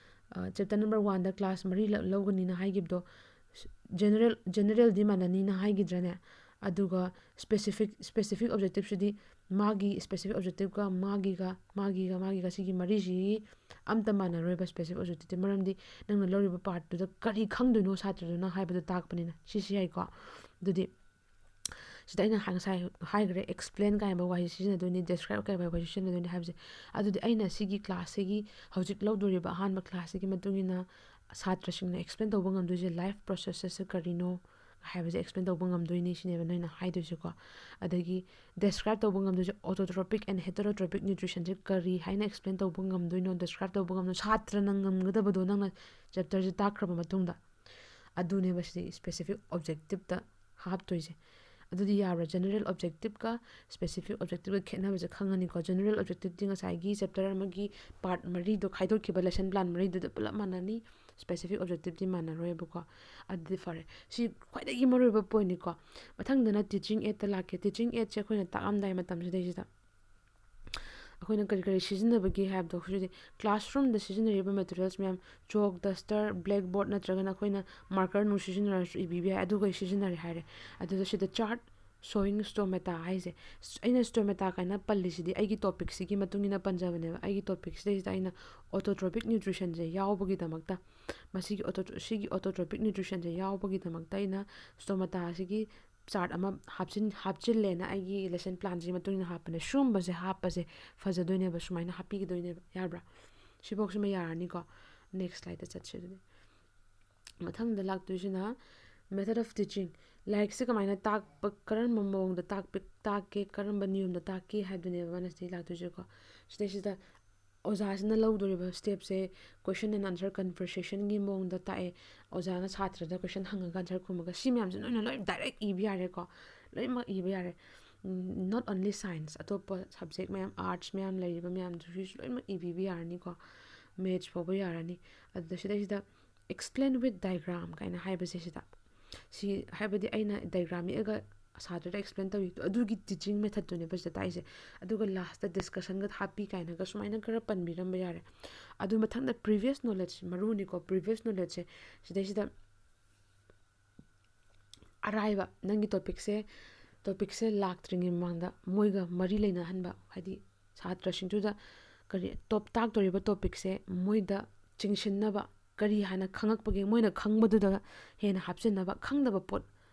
chapter number oneꯗ class ꯃꯔꯤ ꯂꯧꯒꯅꯤꯅ ꯍꯥꯏꯈꯤꯕꯗꯣ, general generalꯗꯤ ꯃꯥꯟꯅꯅꯤꯅ ꯍꯥꯏꯈꯤꯗ꯭ꯔꯅꯦ? ꯑꯗꯨꯒ specific specific objectiveꯁꯤꯗꯤ ꯃꯥꯒꯤ specific objectiveꯀ ꯃꯥꯒꯤꯒ ꯃꯥꯒꯤꯒ ꯃꯥꯒꯤꯒ ꯁꯤꯒꯤ ꯃꯔꯤꯁꯤꯒꯤ ꯑꯝꯇ ꯃꯥꯟꯅꯔꯣꯏꯕ specific objectiveꯇꯤ꯫ ꯃꯔꯝꯗꯤ ꯅꯪꯅ ꯂꯧꯔꯤꯕ partꯇꯨꯗ ꯀꯔꯤ ꯈꯪꯗꯣꯏꯅꯣ ꯁꯥꯇ꯭ꯔꯗꯨꯅ ꯍꯥꯏꯕꯗꯣ ꯇꯥꯛꯄꯅꯤꯅ꯫ ꯁꯤꯁꯤ ꯌꯥꯏꯀꯣ? ꯑꯗꯨꯗꯤ ꯁꯤꯗ ꯑꯩꯅ ꯉꯁꯥꯏ ꯍꯥꯏꯈ꯭ꯔꯦ, explain ꯀꯥꯏꯕ ꯋꯥꯍꯩ ꯁꯤꯖꯤꯟꯅꯗꯣꯏꯅꯤ, describe ꯀꯥꯏꯕ ꯋꯥꯍꯩ ꯁꯤꯖꯤꯟꯅꯗꯣꯏꯅꯤ ꯍꯥꯏꯕꯁꯦ꯫ ꯑꯗꯨꯗꯤ ꯑꯩꯅ ꯁꯤꯒꯤ classꯁꯤꯒꯤ, ꯍꯧꯖꯤꯛ ꯂꯧꯗꯣꯔꯤꯕ ꯑꯍꯥꯟꯕ classꯁꯤꯒꯤ ꯃꯇꯨꯡ ꯏꯟꯅ ꯁꯥꯇ꯭ꯔꯁꯤꯡꯅ explain ꯇꯧꯕ ꯉꯝꯗꯣꯏꯁꯦ life processꯁꯦ ꯀꯔꯤꯅꯣ ꯍꯥꯏꯕꯁꯦ explain ꯇꯧꯕ ꯉꯝꯗꯣꯏꯅꯤ ꯁꯤꯅꯦꯕ ꯅꯣꯏꯅ ꯍꯥꯏꯗꯣꯏꯁꯦꯀꯣ꯫ ꯑꯗꯒꯤ describe ꯇꯧꯕ ꯉꯝꯗꯣꯏꯁꯦ autotrophic and heterotrophic nutritionꯁꯦ ꯀꯔꯤ ꯍꯥꯏꯅ explain ꯇꯧꯕ ꯉꯝꯗꯣꯏꯅꯣ, describe ꯇꯧꯕ ꯉꯝꯗꯣꯏꯅꯣ, ꯁꯥꯇ꯭ꯔꯅ ꯉꯝꯒꯗꯕꯗꯣ ꯅꯪꯅ chapterꯁꯦ ꯇꯥꯛꯈ꯭ꯔꯕ ꯃꯇꯨꯡꯗ꯫ ꯑꯗꯨꯅꯦꯕ ꯁꯤꯗꯤ specific objectiveꯇ ꯍꯥꯞꯇꯣꯏꯁꯦ꯫ ꯑꯗꯨꯗꯤ ꯌꯥꯕ꯭ꯔꯥ? General objectiveꯀ specific objectiveꯀ ꯈꯦꯠꯅꯕꯁꯦ ꯈꯪꯉꯅꯤꯀꯣ꯫ General objectiveꯇꯤ ꯉꯁꯥꯏꯒꯤ chapter ꯑꯃꯒꯤ part ꯃꯔꯤꯗꯣ ꯈꯥꯏꯗꯣꯛꯈꯤꯕ lesson plan ꯃꯔꯤꯗꯨꯗ ꯄꯨꯂꯞ ꯃꯥꯟꯅꯅꯤ꯫ Specific objectiveꯇꯤ ꯃꯥꯟꯅꯔꯣꯏꯕꯀꯣ꯫ ꯑꯗꯨꯗꯤ ꯐꯔꯦ, ꯁꯤ ꯈ꯭ꯋꯥꯏꯗꯒꯤ ꯃꯔꯨꯑꯣꯏꯕ pointꯅꯤꯀꯣ꯫ ꯃꯊꯪꯗꯅ teaching aidꯇ ꯂꯥꯛꯀꯦ꯫ Teaching aidꯁꯦ ꯑꯩꯈꯣꯏꯅ ꯇꯥꯛꯂꯝꯗꯥꯏ ꯃꯇꯝꯁꯤꯗꯩꯁꯤꯗ ꯑꯩꯈꯣꯏꯅ ꯀꯔꯤ ꯀꯔꯤ ꯁꯤꯖꯤꯟꯅꯕꯒꯦ ꯍꯥꯏꯕꯗꯣ, ꯍꯧꯖꯤꯛ classroomꯗ ꯁꯤꯖꯤꯟꯅꯔꯤꯕ materials ꯃꯌꯥꯝ, chalk, duster, blackboard ꯅꯠꯇ꯭ꯔꯒꯅ ꯑꯩꯈꯣꯏꯅ marker ꯅꯨꯡ ꯁꯤꯖꯤꯟꯅꯔꯁꯨ ꯏꯕꯤꯕ ꯌꯥꯏ꯫ ꯑꯗꯨꯒꯩ ꯁꯤꯖꯤꯟꯅꯔꯦ ꯍꯥꯏꯔꯦ꯫ ꯑꯗꯨꯗ ꯁꯤꯗ chart showing stomata ꯍꯥꯏꯁꯦ, ꯑꯩꯅ stomata ꯀꯥꯏꯅ ꯄꯜꯂꯤꯁꯤꯗꯤ ꯑꯩꯒꯤ topicꯁꯤꯒꯤ ꯃꯇꯨꯡ ꯏꯟꯅ ꯄꯟꯖꯕꯅꯦꯕ꯫ ꯑꯩꯒꯤ topicꯁꯤꯗꯩꯁꯤꯗ ꯑꯩꯅ autotrophic nutritionꯁꯦ ꯌꯥꯎꯕꯒꯤꯗꯃꯛꯇ, ꯃꯁꯤꯒꯤ auto ꯁꯤꯒꯤ autotrophic nutritionꯁꯦ ꯌꯥꯎꯕꯒꯤꯗꯃꯛꯇ ꯑꯩꯅ stomata ꯁꯤꯒꯤ chart ꯑꯃ ꯍꯥꯞꯆꯤꯟ ꯍꯥꯞꯆꯤꯜꯂꯦꯅ ꯑꯩꯒꯤ lesson planꯁꯤꯒꯤ ꯃꯇꯨꯡ ꯏꯟꯅ ꯍꯥꯞꯄꯅꯦ꯫ ꯁꯤꯒꯨꯝꯕꯁꯦ ꯍꯥꯞꯄꯁꯦ ꯐꯖꯗꯣꯏꯅꯦꯕ, ꯁꯨꯃꯥꯏꯅ ꯍꯥꯞꯄꯤꯒꯗꯣꯏꯅꯦꯕ꯫ ꯌꯥꯕ꯭ꯔꯥ? ꯁꯤꯐꯧꯁꯤꯃ ꯌꯥꯔꯅꯤꯀꯣ꯫ Next slideꯇ ꯆꯠꯁꯦ ꯑꯗꯨꯗꯤ꯫ ꯃꯊꯪꯗ ꯂꯥꯛꯇꯣꯏꯁꯤꯅ method of teaching꯫ ꯂꯥꯏꯔꯤꯛꯁꯦ ꯀꯃꯥꯏꯅ ꯇꯥꯛꯄ, ꯀꯔꯝꯕ ꯃꯑꯣꯡꯗ ꯇꯥꯛꯄꯤ ꯇꯥꯛꯀꯦ, ꯀꯔꯝꯕ ꯅꯤꯌꯣꯝꯗ ꯇꯥꯛꯀꯦ ꯍꯥꯏꯕꯗꯨꯅꯦꯕ ꯃꯥꯅ ꯁꯤꯗꯩ ꯂꯥꯛꯇꯣꯏꯁꯦꯀꯣ꯫ ꯁꯤꯗꯩꯁꯤꯗ ꯑꯣꯖꯥꯁꯤꯅ ꯂꯧꯗꯣꯔꯤꯕ stepꯁꯦ question and answer conversationꯒꯤ ꯃꯑꯣꯡꯗ ꯇꯥꯛꯑꯦ꯫ ꯑꯣꯖꯥꯅ ꯁꯥꯇ꯭ꯔꯗ question ꯍꯪꯉꯒ answer ꯈꯨꯝꯃꯒ, ꯁꯤ ꯃꯌꯥꯝꯁꯦ ꯅꯣꯏꯅ ꯂꯣꯏ direct ꯏꯕ ꯌꯥꯔꯦꯀꯣ, ꯂꯣꯏꯅꯃꯛ ꯏꯕ ꯌꯥꯔꯦ꯫ Not only science, ꯑꯇꯣꯞꯄ subject ꯃꯌꯥꯝ, arts ꯃꯌꯥꯝ ꯂꯩꯔꯤꯕ ꯃꯌꯥꯝꯗꯨꯒꯤꯁꯨ ꯂꯣꯏꯅꯃꯛ ꯏꯕꯤꯕ ꯌꯥꯔꯅꯤꯀꯣ꯫ ꯃꯦꯠꯁ ꯐꯥꯎꯕ ꯌꯥꯔꯅꯤ꯫ ꯑꯗꯨꯗ ꯁꯤꯗꯩꯁꯤꯗ explain with diagram ꯀꯥꯏꯅ ꯍꯥꯏꯕꯁꯦ ꯁꯤꯗ, ꯁꯤ ꯍꯥꯏꯕꯗꯤ ꯑꯩꯅ diagram ꯌꯦꯛꯑꯒ ꯁꯥꯇ꯭ꯔꯗ explain ꯇꯧꯔꯤ, ꯑꯗꯨꯒꯤ teaching methodꯇꯨꯅꯦꯕ ꯁꯤꯗ ꯇꯥꯛꯏꯁꯦ꯫ ꯑꯗꯨꯒ lastꯇ discussionꯒ ꯍꯥꯞꯄꯤ ꯀꯥꯏꯅꯒ ꯁꯨꯃꯥꯏꯅ ꯈꯔ ꯄꯟꯕꯤꯔꯝꯕ ꯌꯥꯔꯦ꯫ ꯑꯗꯨ ꯃꯊꯪꯗ previous knowledge, ꯃꯔꯨꯅꯤꯀꯣ, previous knowledgeꯁꯦ ꯁꯤꯗꯩꯁꯤꯗ ꯑꯔꯥꯏꯕ, ꯅꯪꯒꯤ topicꯁꯦ, topicꯁꯦ ꯂꯥꯛꯇ꯭ꯔꯤꯉꯩ ꯃꯃꯥꯡꯗ ꯃꯣꯏꯒ ꯃꯔꯤ ꯂꯩꯅꯍꯟꯕ, ꯍꯥꯏꯗꯤ ꯁꯥꯇ꯭ꯔꯁꯤꯡꯗꯨꯗ ꯀꯔꯤ top, ꯇꯥꯛꯇꯣꯔꯤꯕ topicꯁꯦ ꯃꯣꯏꯗ ꯆꯤꯡꯁꯤꯟꯅꯕ, ꯀꯔꯤ ꯍꯥꯟꯅ ꯈꯪꯉꯛꯄꯒꯦ, ꯃꯣꯏꯅ ꯈꯪꯕꯗꯨꯗ ꯍꯦꯟꯅ ꯍꯥꯞꯆꯤꯟꯅꯕ, ꯈꯪꯗꯕ ꯄꯣꯠ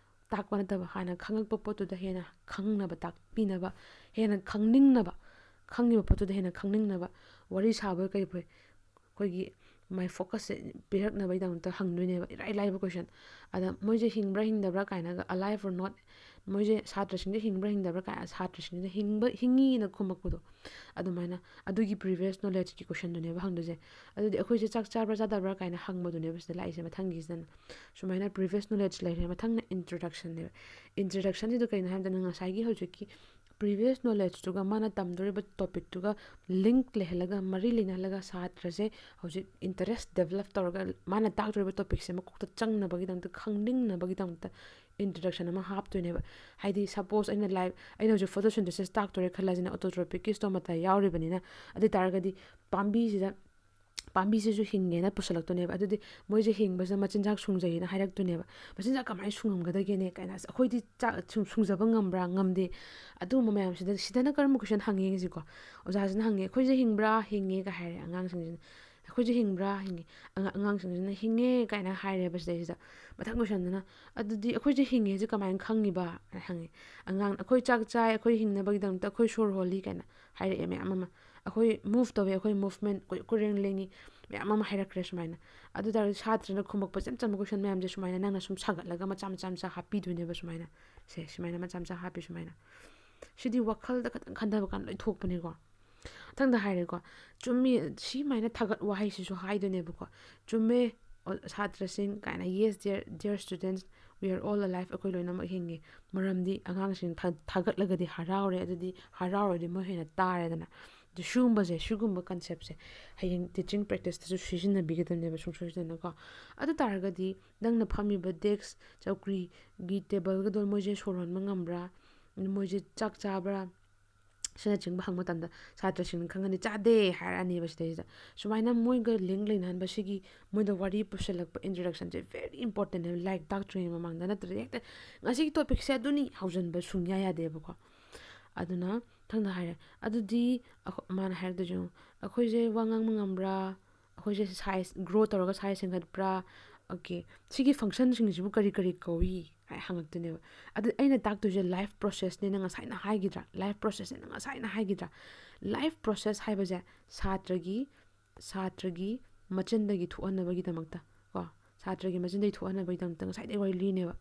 ꯇꯥꯛꯄ ꯅꯠꯇꯕ, ꯍꯥꯟꯅ ꯈꯪꯉꯛꯄ ꯄꯣꯠꯇꯨꯗ ꯍꯦꯟꯅ ꯈꯪꯅꯕ ꯇꯥꯛꯄꯤꯅꯕ, ꯍꯦꯟꯅ ꯈꯪꯅꯤꯡꯅꯕ, ꯈꯪꯉꯤꯕ ꯄꯣꯠꯇꯨꯗ ꯍꯦꯟꯅ ꯈꯪꯅꯤꯡꯅꯕ ꯋꯥꯔꯤ ꯁꯥꯕ ꯀꯩ ꯐꯩ, ꯑꯩꯈꯣꯏꯒꯤ ꯃꯥꯏ focusꯁꯦ ꯄꯤꯔꯛꯅꯕꯒꯤꯗꯃꯛꯇ ꯍꯪꯗꯣꯏꯅꯦꯕ, ꯏꯔꯥꯏ ꯂꯥꯏꯕ question꯫ ꯑꯗ ꯃꯣꯏꯁꯦ ꯍꯤꯡꯕ꯭ꯔꯥ ꯍꯤꯡꯗꯕ꯭ꯔꯥ ꯀꯥꯏꯅꯒ, alive or not, ꯃꯣꯏꯁꯦ ꯁꯥꯇ꯭ꯔꯁꯤꯡꯁꯦ ꯍꯤꯡꯕ꯭ꯔꯥ ꯍꯤꯡꯗꯕ꯭ꯔꯥ ꯀꯥꯏꯅ, ꯁꯥꯇ꯭ꯔꯁꯤꯡꯁꯤꯅ ꯍꯤꯡꯕ, ꯍꯤꯡꯉꯤꯅ ꯈꯨꯝꯃꯛꯄꯗꯣ, ꯑꯗꯨꯃꯥꯏꯅ ꯑꯗꯨꯒꯤ previous knowledgeꯀꯤ questionꯗꯨꯅꯦꯕ ꯍꯪꯗꯣꯏꯁꯦ꯫ ꯑꯗꯨꯗꯤ ꯑꯩꯈꯣꯏꯁꯦ ꯆꯥꯛ ꯆꯥꯕ꯭ꯔꯥ ꯆꯥꯗꯕ꯭ꯔꯥ ꯀꯥꯏꯅ ꯍꯪꯕꯗꯨꯅꯦꯕ ꯁꯤꯗ ꯂꯥꯛꯏꯁꯦ꯫ ꯃꯊꯪꯒꯤꯁꯤꯗꯅ ꯁꯨꯃꯥꯏꯅ previous knowledge ꯂꯩꯔꯦ꯫ ꯃꯊꯪꯅ introductionꯅꯦꯕ꯫ Introductionꯁꯤꯗ ꯀꯩꯅꯣ ꯍꯥꯏꯕꯗ, ꯅꯪ ꯉꯁꯥꯏꯒꯤ ꯍꯧꯖꯤꯛꯀꯤ previous knowledgeꯇꯨꯒ, ꯃꯥꯅ ꯇꯝꯗꯣꯔꯤꯕ topicꯇꯨꯒ link ꯂꯩꯍꯜꯂꯒ, ꯃꯔꯤ ꯂꯩꯅꯍꯜꯂꯒ, ꯁꯥꯇ꯭ꯔꯁꯦ ꯍꯧꯖꯤꯛ interest develop ꯇꯧꯔꯒ, ꯃꯥꯅ ꯇꯥꯛꯇꯣꯔꯤꯕ topicꯁꯦ ꯃꯀꯣꯛꯇ ꯆꯪꯅꯕꯒꯤꯗꯃꯛꯇ, ꯈꯪꯅꯤꯡꯅꯕꯒꯤꯗꯃꯛꯇ introduction ꯑꯃ ꯍꯥꯞꯇꯣꯏꯅꯦꯕ꯫ ꯍꯥꯏꯗꯤ, suppose ꯑꯩꯅ live, ꯑꯩꯅ ꯍꯧꯖꯤꯛ photosynthesis ꯇꯥꯛꯇꯣꯔꯦ ꯈꯜꯂꯁꯤꯅ, autotrophicꯀꯤ stomata ꯌꯥꯎꯔꯤꯕꯅꯤꯅ, ꯑꯗꯨ ꯑꯣꯏ ꯇꯥꯔꯒꯗꯤ ꯄꯥꯝꯕꯤꯁꯤꯗ, ꯄꯥꯝꯕꯤꯁꯤꯁꯨ ꯍꯤꯡꯉꯦꯅ ꯄꯨꯁꯜꯂꯛꯇꯣꯏꯅꯦꯕ꯫ ꯑꯗꯨꯗꯤ ꯃꯣꯏꯁꯦ ꯍꯤꯡꯕꯁꯤꯗ ꯃꯆꯤꯟꯖꯥꯛ ꯁꯨꯡꯖꯩꯅ ꯍꯥꯏꯔꯛꯇꯣꯏꯅꯦꯕ꯫ ꯃꯆꯤꯟꯖꯥꯛ ꯀꯃꯥꯏꯅ ꯁꯨꯡꯉꯝꯒꯗꯒꯦꯅꯦ ꯀꯥꯏꯅ, ꯑꯁ, ꯑꯩꯈꯣꯏꯗꯤ ꯆꯥꯛ ꯁꯨꯡ-, ꯁꯨꯡꯖꯕ ꯉꯝꯕ꯭ꯔꯥ? ꯉꯝꯗꯦ꯫ ꯑꯗꯨꯒꯨꯝꯕ ꯃꯌꯥꯝꯁꯤꯗ, ꯁꯤꯗꯅ ꯀꯔꯝꯕ question ꯍꯪꯉꯤ ꯌꯦꯡꯁꯤꯀꯣ꯫ ꯑꯣꯖꯥꯁꯤꯅ ꯍꯪꯉꯦ, "ꯑꯩꯈꯣꯏꯁꯦ ꯍꯤꯡꯕ꯭ꯔꯥ?" "ꯍꯤꯡꯉꯦ" ꯀꯥꯏ ꯍꯥꯏꯔꯦ ꯑꯉꯥꯡꯁꯤꯡꯁꯤꯅ꯫ "ꯑꯩꯈꯣꯏꯁꯦ ꯍꯤꯡꯕ꯭ꯔꯥ?" "ꯍꯤꯡꯉꯦ"꯫ ꯑꯉꯥ-, ꯑꯉꯥꯡꯁꯤꯡꯁꯤꯅ "ꯍꯤꯡꯉꯦ" ꯀꯥꯏꯅ ꯍꯥꯏꯔꯦꯕ ꯁꯤꯗꯩꯁꯤꯗ꯫ ꯃꯊꯪ questionꯗꯨꯅ, "ꯑꯗꯨꯗꯤ ꯑꯩꯈꯣꯏꯁꯦ ꯍꯤꯡꯉꯦꯁꯦ ꯀꯃꯥꯏꯅ ꯈꯪꯉꯤꯕ?" ꯍꯥꯏꯅ ꯍꯪꯉꯦ꯫ ꯑꯉꯥꯡ, "ꯑꯩꯈꯣꯏ ꯆꯥꯛ ꯆꯥꯏ, ꯑꯩꯈꯣꯏ ꯍꯤꯡꯅꯕꯒꯤꯗꯃꯛꯇ ꯑꯩꯈꯣꯏ ꯁꯣꯔ ꯍꯣꯜꯂꯤ" ꯀꯥꯏꯅ ꯍꯥꯏꯔꯛꯑꯦ ꯃꯌꯥꯝ ꯑꯃ꯫ "ꯑꯩꯈꯣꯏ move ꯇꯧꯋꯦ, ꯑꯩꯈꯣꯏ movement, ꯑꯩꯈꯣꯏ ꯀꯣꯏꯔꯦꯡ ꯂꯦꯡꯉꯤ", ꯃꯌꯥꯝ ꯑꯃ ꯍꯥꯏꯔꯛꯈ꯭ꯔꯦ ꯁꯨꯃꯥꯏꯅ꯫ ꯑꯗꯨ ꯇꯥꯔꯗꯤ ꯁꯥꯇ꯭ꯔꯅ ꯈꯨꯝꯃꯛꯄ ꯏꯆꯝ ꯆꯝꯕ question ꯃꯌꯥꯝꯁꯦ ꯁꯨꯃꯥꯏꯅ ꯅꯪꯅ ꯁꯨꯝ ꯁꯥꯒꯠꯂꯒ ꯃꯆꯥ ꯃꯆꯥ ꯃꯆꯥ ꯍꯥꯞꯄꯤꯗꯣꯏꯅꯦꯕ ꯁꯨꯃꯥꯏꯅ꯫ ꯁꯦ, ꯁꯨꯃꯥꯏꯅ ꯃꯆꯥ ꯃꯆꯥ ꯍꯥꯞꯄꯤ ꯁꯨꯃꯥꯏꯅ꯫ ꯁꯤꯗꯤ ꯋꯥꯈꯜꯗ ꯈꯇꯪ ꯈꯟꯊꯕ ꯀꯥꯟꯗ ꯂꯣꯏ ꯊꯣꯛꯄꯅꯤꯀꯣ꯫ ꯃꯊꯪꯗ ꯍꯥꯏꯔꯦꯀꯣ, "ꯆꯨꯝꯃꯤ", ꯁꯤꯃꯥꯏꯅ ꯊꯥꯒꯠ ꯋꯥꯍꯩꯁꯤꯁꯨ ꯍꯥꯏꯗꯣꯏꯅꯦꯕꯀꯣ꯫ "ꯆꯨꯝꯃꯦ, ꯑꯣ, ꯁꯥꯇ꯭ꯔꯁꯤꯡ" ꯀꯥꯏꯅ, "Yes, dear, dear students, we are all alive", ꯑꯩꯈꯣꯏ ꯂꯣꯏꯅꯃꯛ ꯍꯤꯡꯉꯤ꯫ ꯃꯔꯝꯗꯤ ꯑꯉꯥꯡꯁꯤꯡ ꯊꯥ-, ꯊꯥꯒꯠꯂꯒꯗꯤ ꯍꯔꯥꯎꯔꯦ, ꯑꯗꯨꯗꯤ ꯍꯔꯥꯎꯔꯗꯤ ꯃꯣꯏ ꯍꯦꯟꯅ ꯇꯥꯔꯦꯗꯅ꯫ ꯑꯗꯨ ꯁꯤꯒꯨꯝꯕꯁꯦ, ꯁꯤꯒꯨꯝꯕ conceptꯁꯦ ꯍꯌꯦꯡ teaching practiceꯇꯁꯨ ꯁꯤꯖꯤꯟꯅꯕꯤꯒꯗꯕꯅꯦꯕ ꯁꯨꯡꯁꯣꯏ ꯁꯣꯏꯗꯅꯀꯣ꯫ ꯑꯗꯨ ꯇꯥꯔꯒꯗꯤ ꯅꯪꯅ ꯐꯝꯃꯤꯕ desk, ꯆꯧꯀ꯭ꯔꯤꯒꯤ, tableꯒꯗꯣ ꯃꯣꯏꯁꯦ ꯁꯣꯔ ꯍꯣꯟꯕ ꯉꯝꯕ꯭ꯔꯥ, ꯃꯣꯏꯁꯦ ꯆꯥꯛ ꯆꯥꯕ꯭ꯔꯥ, ꯑꯁꯤꯅꯆꯤꯡꯕ ꯍꯪꯕ ꯃꯇꯝꯗ ꯁꯥꯇ꯭ꯔꯁꯤꯡꯅ ꯈꯪꯒꯅꯤ, "ꯆꯥꯗꯦ" ꯍꯥꯏꯔꯛꯑꯅꯦꯕ꯫ ꯁꯤꯗꯩꯁꯤꯗ ꯁꯨꯃꯥꯏꯅ ꯃꯣꯏꯒ link ꯂꯩꯅꯍꯟꯕ, ꯁꯤꯒꯤ ꯃꯣꯏꯗ ꯋꯥꯔꯤ ꯄꯨꯁꯜꯂꯛꯄ introductionꯁꯦ very importantꯅꯦꯕ, ꯂꯥꯏꯔꯤꯛ ꯇꯥꯛꯇ꯭ꯔꯤꯉꯩ ꯃꯃꯥꯡꯗ꯫ ꯅꯠꯇ꯭ꯔꯗꯤ ꯍꯦꯛꯇ "ꯉꯁꯤꯒꯤ topicꯁꯦ ꯑꯗꯨꯅꯤ" ꯍꯧꯖꯤꯟꯕ ꯁꯨꯡꯌꯥ ꯌꯥꯗꯦꯕꯀꯣ꯫ ꯑꯗꯨꯅ ꯃꯊꯪꯗ ꯍꯥꯏꯔꯦ, "ꯑꯗꯨꯗꯤ ꯑꯈꯣ-," ꯃꯥꯅ ꯍꯥꯏꯔꯛꯇꯣꯏꯁꯦ ꯌꯦꯡꯉꯨ, "ꯑꯩꯈꯣꯏꯁꯦ ꯋꯥ ꯉꯥꯡꯕ ꯉꯝꯕ꯭ꯔꯥ? ꯑꯩꯈꯣꯏꯁꯦ size grow ꯇꯧꯔꯒ size ꯍꯦꯟꯒꯠꯄ꯭ꯔꯥ? Okay, ꯁꯤꯒꯤ functionꯁꯤꯡꯁꯤꯕꯨ ꯀꯔꯤ ꯀꯔꯤ ꯀꯧꯏ?" ꯍꯥꯏ ꯍꯪꯉꯛꯇꯣꯏꯅꯦꯕ꯫ ꯑꯗꯨ ꯑꯩꯅ ꯇꯥꯛꯇꯣꯏꯁꯦ life processꯅꯦꯅ ꯉꯁꯥꯏꯅ ꯍꯥꯏꯈꯤꯗ꯭ꯔꯥ? Life processꯅꯦꯅ ꯉꯁꯥꯏꯅ ꯍꯥꯏꯈꯤꯗ꯭ꯔꯥ? Life process ꯍꯥꯏꯕꯁꯦ ꯁꯥꯇ꯭ꯔꯒꯤ, ꯁꯥꯇ꯭ꯔꯒꯤ ꯃꯆꯤꯟꯗꯒꯤ ꯊꯣꯛꯍꯟꯅꯕꯒꯤꯗꯃꯛꯇ ꯀꯣ, ꯁꯥꯇ꯭ꯔꯒꯤ ꯃꯆꯤꯟꯗꯒꯤ ꯊꯣꯛꯍꯟꯅꯕꯒꯤꯗꯃꯛꯇ ꯉꯁꯥꯏꯗꯒꯤ ꯋꯥꯔꯤ ꯂꯤꯅꯦꯕ꯫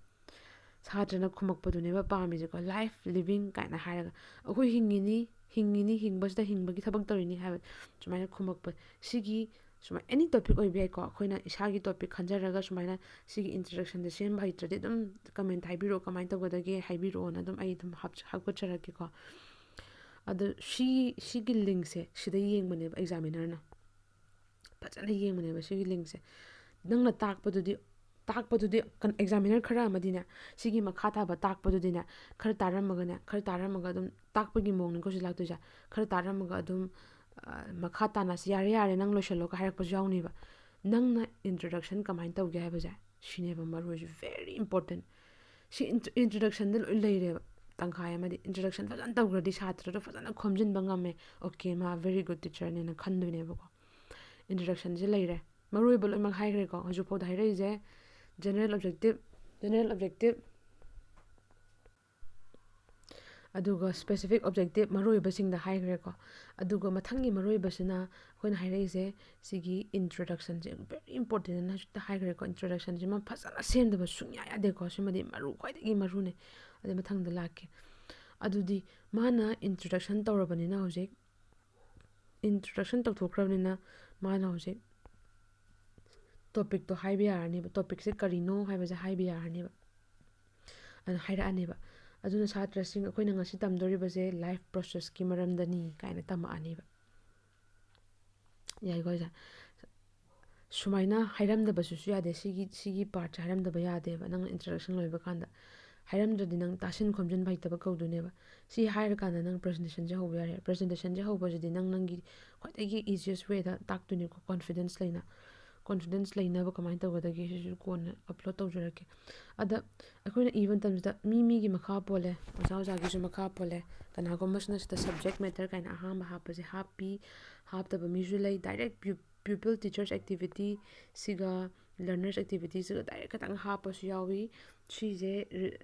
ꯁꯥꯇ꯭ꯔꯅ ꯈꯨꯝꯃꯛꯄꯗꯨꯅꯦꯕ ꯄꯥꯝꯃꯤꯁꯦꯀꯣ, life living ꯀꯥꯏꯅ ꯍꯥꯏꯔꯒ꯫ ꯑꯩꯈꯣꯏ ꯍꯤꯡꯉꯤꯅꯤ, ꯍꯤꯡꯉꯤꯅꯤ, ꯍꯤꯡꯕꯁꯤꯗ ꯍꯤꯡꯕꯒꯤ ꯊꯕꯛ ꯇꯧꯔꯤꯅꯤ ꯍꯥꯏꯕ ꯁꯨꯃꯥꯏꯅ ꯈꯨꯝꯃꯛꯄ꯫ ꯁꯤꯒꯤ ꯁꯨꯃꯥꯏꯅ any topic ꯑꯣꯏꯕ ꯌꯥꯏꯀꯣ, ꯑꯩꯈꯣꯏꯅ ꯏꯁꯥꯒꯤ topic ꯈꯟꯖꯔꯒ ꯁꯨꯃꯥꯏꯅ ꯁꯤꯒꯤ introductionꯁꯦ ꯁꯦꯝꯕ ꯍꯩꯇ꯭ꯔꯗꯤ ꯑꯗꯨꯝ comment ꯍꯥꯏꯕꯤꯔꯛꯑꯣ, ꯀꯃꯥꯏꯅ ꯇꯧꯒꯗꯒꯦ ꯍꯥꯏꯕꯤꯔꯛꯑꯣꯅ ꯑꯗꯨꯝ ꯑꯩ ꯑꯗꯨꯝ ꯍꯥꯞ-, ꯍꯥꯞꯀꯠꯆꯔꯛꯀꯦꯀꯣ꯫ ꯑꯗꯣ ꯁꯤ, ꯁꯤꯒꯤ linkꯁꯦ ꯁꯤꯗ ꯌꯦꯡꯕꯅꯦꯕ examinerꯅ꯫ ꯐꯖꯅ ꯌꯦꯡꯕꯅꯦꯕ ꯁꯤꯒꯤ linkꯁꯦ꯫ ꯅꯪꯅ ꯇꯥꯛꯄꯗꯨꯗꯤ, ꯇꯥꯛꯄꯗꯨꯗꯤ ꯀꯟ-, examiner ꯈꯔ ꯑꯃꯗꯤꯅꯦ, ꯁꯤꯒꯤ ꯃꯈꯥ ꯇꯥꯕ ꯇꯥꯛꯄꯗꯨꯗꯤꯅꯦ, ꯈꯔ ꯇꯥꯔꯝꯃꯒꯅꯦ, ꯈꯔ ꯇꯥꯔꯝꯃꯒ ꯑꯗꯨꯝ ꯇꯥꯛꯄꯒꯤ ꯃꯑꯣꯡꯅꯤꯀꯣ ꯁꯤ ꯂꯥꯛꯇꯣꯏꯁꯦ꯫ ꯈꯔ ꯇꯥꯔꯝꯃꯒ ꯑꯗꯨꯝ, ꯑ, "ꯃꯈꯥ ꯇꯥꯅ ꯁꯤ ꯌꯥꯔꯦ, ꯌꯥꯔꯦ, ꯅꯪ ꯂꯣꯏꯁꯤꯜꯂꯣꯒ" ꯍꯥꯏꯔꯛꯄꯁꯨ ꯌꯥꯎꯅꯤꯕ꯫ ꯅꯪꯅ introduction ꯀꯃꯥꯏꯅ ꯇꯧꯒꯦ ꯍꯥꯏꯕꯁꯦ, ꯁꯤꯅꯦꯕ ꯃꯔꯨ ꯑꯣꯏꯁꯦ, very important꯫ ꯁꯤ int-, introductionꯗ ꯂꯣꯏ ꯂꯩꯔꯦꯕ꯫ ꯇꯪꯈꯥꯏ ꯑꯃꯗꯤ introduction ꯐꯖꯅ ꯇꯧꯈ꯭ꯔꯗꯤ ꯁꯥꯇ꯭ꯔꯗꯣ ꯐꯖꯅ ꯈꯣꯝꯖꯤꯟꯕ ꯉꯝꯃꯦ, "Okay, ꯃꯥ very good teacherꯅꯦꯅ" ꯈꯟꯗꯣꯏꯅꯦꯕꯀꯣ꯫ Introductionꯁꯦ ꯂꯩꯔꯦ, ꯃꯔꯨ ꯑꯣꯏꯕ ꯂꯣꯏꯅꯃꯛ ꯍꯥꯏꯈ꯭ꯔꯦꯀꯣ꯫ ꯍꯧꯖꯤꯛꯐꯥꯎꯗ ꯍꯥꯏꯔꯛꯏꯁꯦ general objective, general objective, ꯑꯗꯨꯒ specific objective, ꯃꯔꯨ ꯑꯣꯏꯕꯁꯤꯡꯗ ꯍꯥꯏꯈ꯭ꯔꯦꯀꯣ꯫ ꯑꯗꯨꯒ ꯃꯊꯪꯒꯤ ꯃꯔꯨ ꯑꯣꯏꯕꯁꯤꯅ ꯑꯩꯈꯣꯏꯅ ꯍꯥꯏꯔꯛꯏꯁꯦ ꯁꯤꯒꯤ introductionꯁꯦ very importantꯅ ꯍꯧꯖꯤꯛꯇ ꯍꯥꯏꯈ꯭ꯔꯦꯀꯣ꯫ Introductionꯁꯤꯃ ꯐꯖꯅ ꯁꯦꯝꯗꯕ ꯁꯨꯡꯌꯥ ꯌꯥꯗꯦꯀꯣ꯫ ꯁꯤꯃꯗꯤ ꯃꯔꯨ, ꯈ꯭ꯋꯥꯏꯗꯒꯤ ꯃꯔꯨꯅꯦ, ꯑꯗꯩ ꯃꯊꯪꯗ ꯂꯥꯛꯀꯦ꯫ ꯑꯗꯨꯗꯤ ꯃꯥꯅ introduction ꯇꯧꯔꯕꯅꯤꯅ, ꯍꯧꯖꯤꯛ introduction ꯇꯧꯊꯣꯛꯈ꯭ꯔꯕꯅꯤꯅ, ꯃꯥꯅ ꯍꯧꯖꯤꯛ topicꯇꯣ ꯍꯥꯏꯕ ꯌꯥꯔꯅꯦꯕ, topicꯁꯦ ꯀꯔꯤꯅꯣ ꯍꯥꯏꯕꯁꯦ ꯍꯥꯏꯕ ꯌꯥꯔꯅꯦꯕ꯫ ꯑꯗꯨꯅ ꯍꯥꯏꯔꯛꯑꯅꯦꯕ꯫ ꯑꯗꯨꯅ ꯁꯥꯇ꯭ꯔꯁꯤꯡ, ꯑꯩꯈꯣꯏꯅ ꯉꯁꯤ ꯇꯝꯗꯣꯔꯤꯕꯁꯦ life processꯀꯤ ꯃꯔꯝꯗꯅꯤ ꯀꯥꯏꯅ ꯇꯝꯃꯛꯑꯅꯦꯕ꯫ ꯌꯥꯏꯀꯣ ꯁꯤꯁꯦ? ꯁꯨꯃꯥꯏꯅ ꯍꯥꯏꯔꯝꯗꯕꯁꯨ ꯌꯥꯗꯦ꯫ ꯁꯤꯒꯤ ꯁꯤꯒꯤ ꯄꯥꯔꯠꯁꯦ ꯍꯥꯏꯔꯝꯗꯕ ꯌꯥꯗꯦꯕ, ꯅꯪꯅ ꯏꯟꯇ꯭ꯔꯗꯛꯁꯟ ꯂꯣꯏꯕ ꯀꯥꯟꯗ꯫ ꯍꯥꯏꯔꯝꯗ꯭ꯔꯗꯤ ꯅꯪ ꯇꯥꯁꯤꯟ ꯈꯣꯝꯖꯤꯟꯕ ꯍꯩꯇꯕ ꯀꯧꯗꯣꯏꯅꯦꯕ꯫ ꯁꯤ ꯍꯥꯏꯔꯀꯥꯟꯗ ꯅꯪ ꯄ꯭ꯔꯖꯦꯟꯇꯦꯁꯟꯁꯦ ꯍꯧꯕ ꯌꯥꯔꯦ꯫ ꯄ꯭ꯔꯖꯦꯟꯇꯦꯁꯟꯁꯦ ꯍꯧꯕꯁꯤꯗꯤ ꯅꯪ ꯅꯪꯒꯤ ꯈ꯭ꯋꯥꯏꯗꯒꯤ ꯏꯖꯤꯌꯦꯁ ꯋꯦꯗ ꯇꯥꯛꯇꯣꯏꯅꯤꯀꯣ, ꯀꯣꯟꯐꯤꯗꯦꯟꯁ ꯂꯩꯅ꯫ ꯀꯣꯟꯐꯤꯗꯦꯟꯁ ꯂꯩꯅꯕ ꯀꯃꯥꯏꯅ ꯇꯧꯒꯗꯒꯦ ꯁꯤꯁꯨ ꯀꯣꯟꯅ ꯑꯞꯂꯣꯗ ꯇꯧꯖꯔꯛꯀꯦ꯫ ꯑꯗ ꯑꯩꯈꯣꯏꯅ ꯏꯕ ꯃꯇꯝꯁꯤꯗ ꯃꯤ ꯃꯤꯒꯤ ꯃꯈꯥ ꯄꯣꯜꯂꯦ, ꯑꯣꯖꯥ ꯑꯣꯖꯥꯒꯤꯁꯨ ꯃꯈꯥ ꯄꯣꯜꯂꯦ꯫ ꯀꯅꯥꯒꯨꯝꯕꯁꯤꯅ ꯁꯤꯗ ꯁꯕꯖꯦꯛ ꯃꯦꯇꯔ ꯀꯥꯏꯅ ꯑꯍꯥꯟꯕ ꯍꯥꯞꯄꯁꯦ ꯍꯥꯞꯄꯤ, ꯍꯥꯞꯇꯕ ꯃꯤꯁꯨ ꯂꯩ꯫ ꯗꯥꯏꯔꯦꯛ ꯄ꯭ꯌꯨ- pupil teachers activity ꯁꯤꯒ learners activity ꯁꯤꯒ ꯗꯥꯏꯔꯦꯛ ꯈꯇꯪ ꯍꯥꯞꯄꯁꯨ ꯌꯥꯎꯏ꯫ ꯁꯤꯁꯦ ꯔꯤ-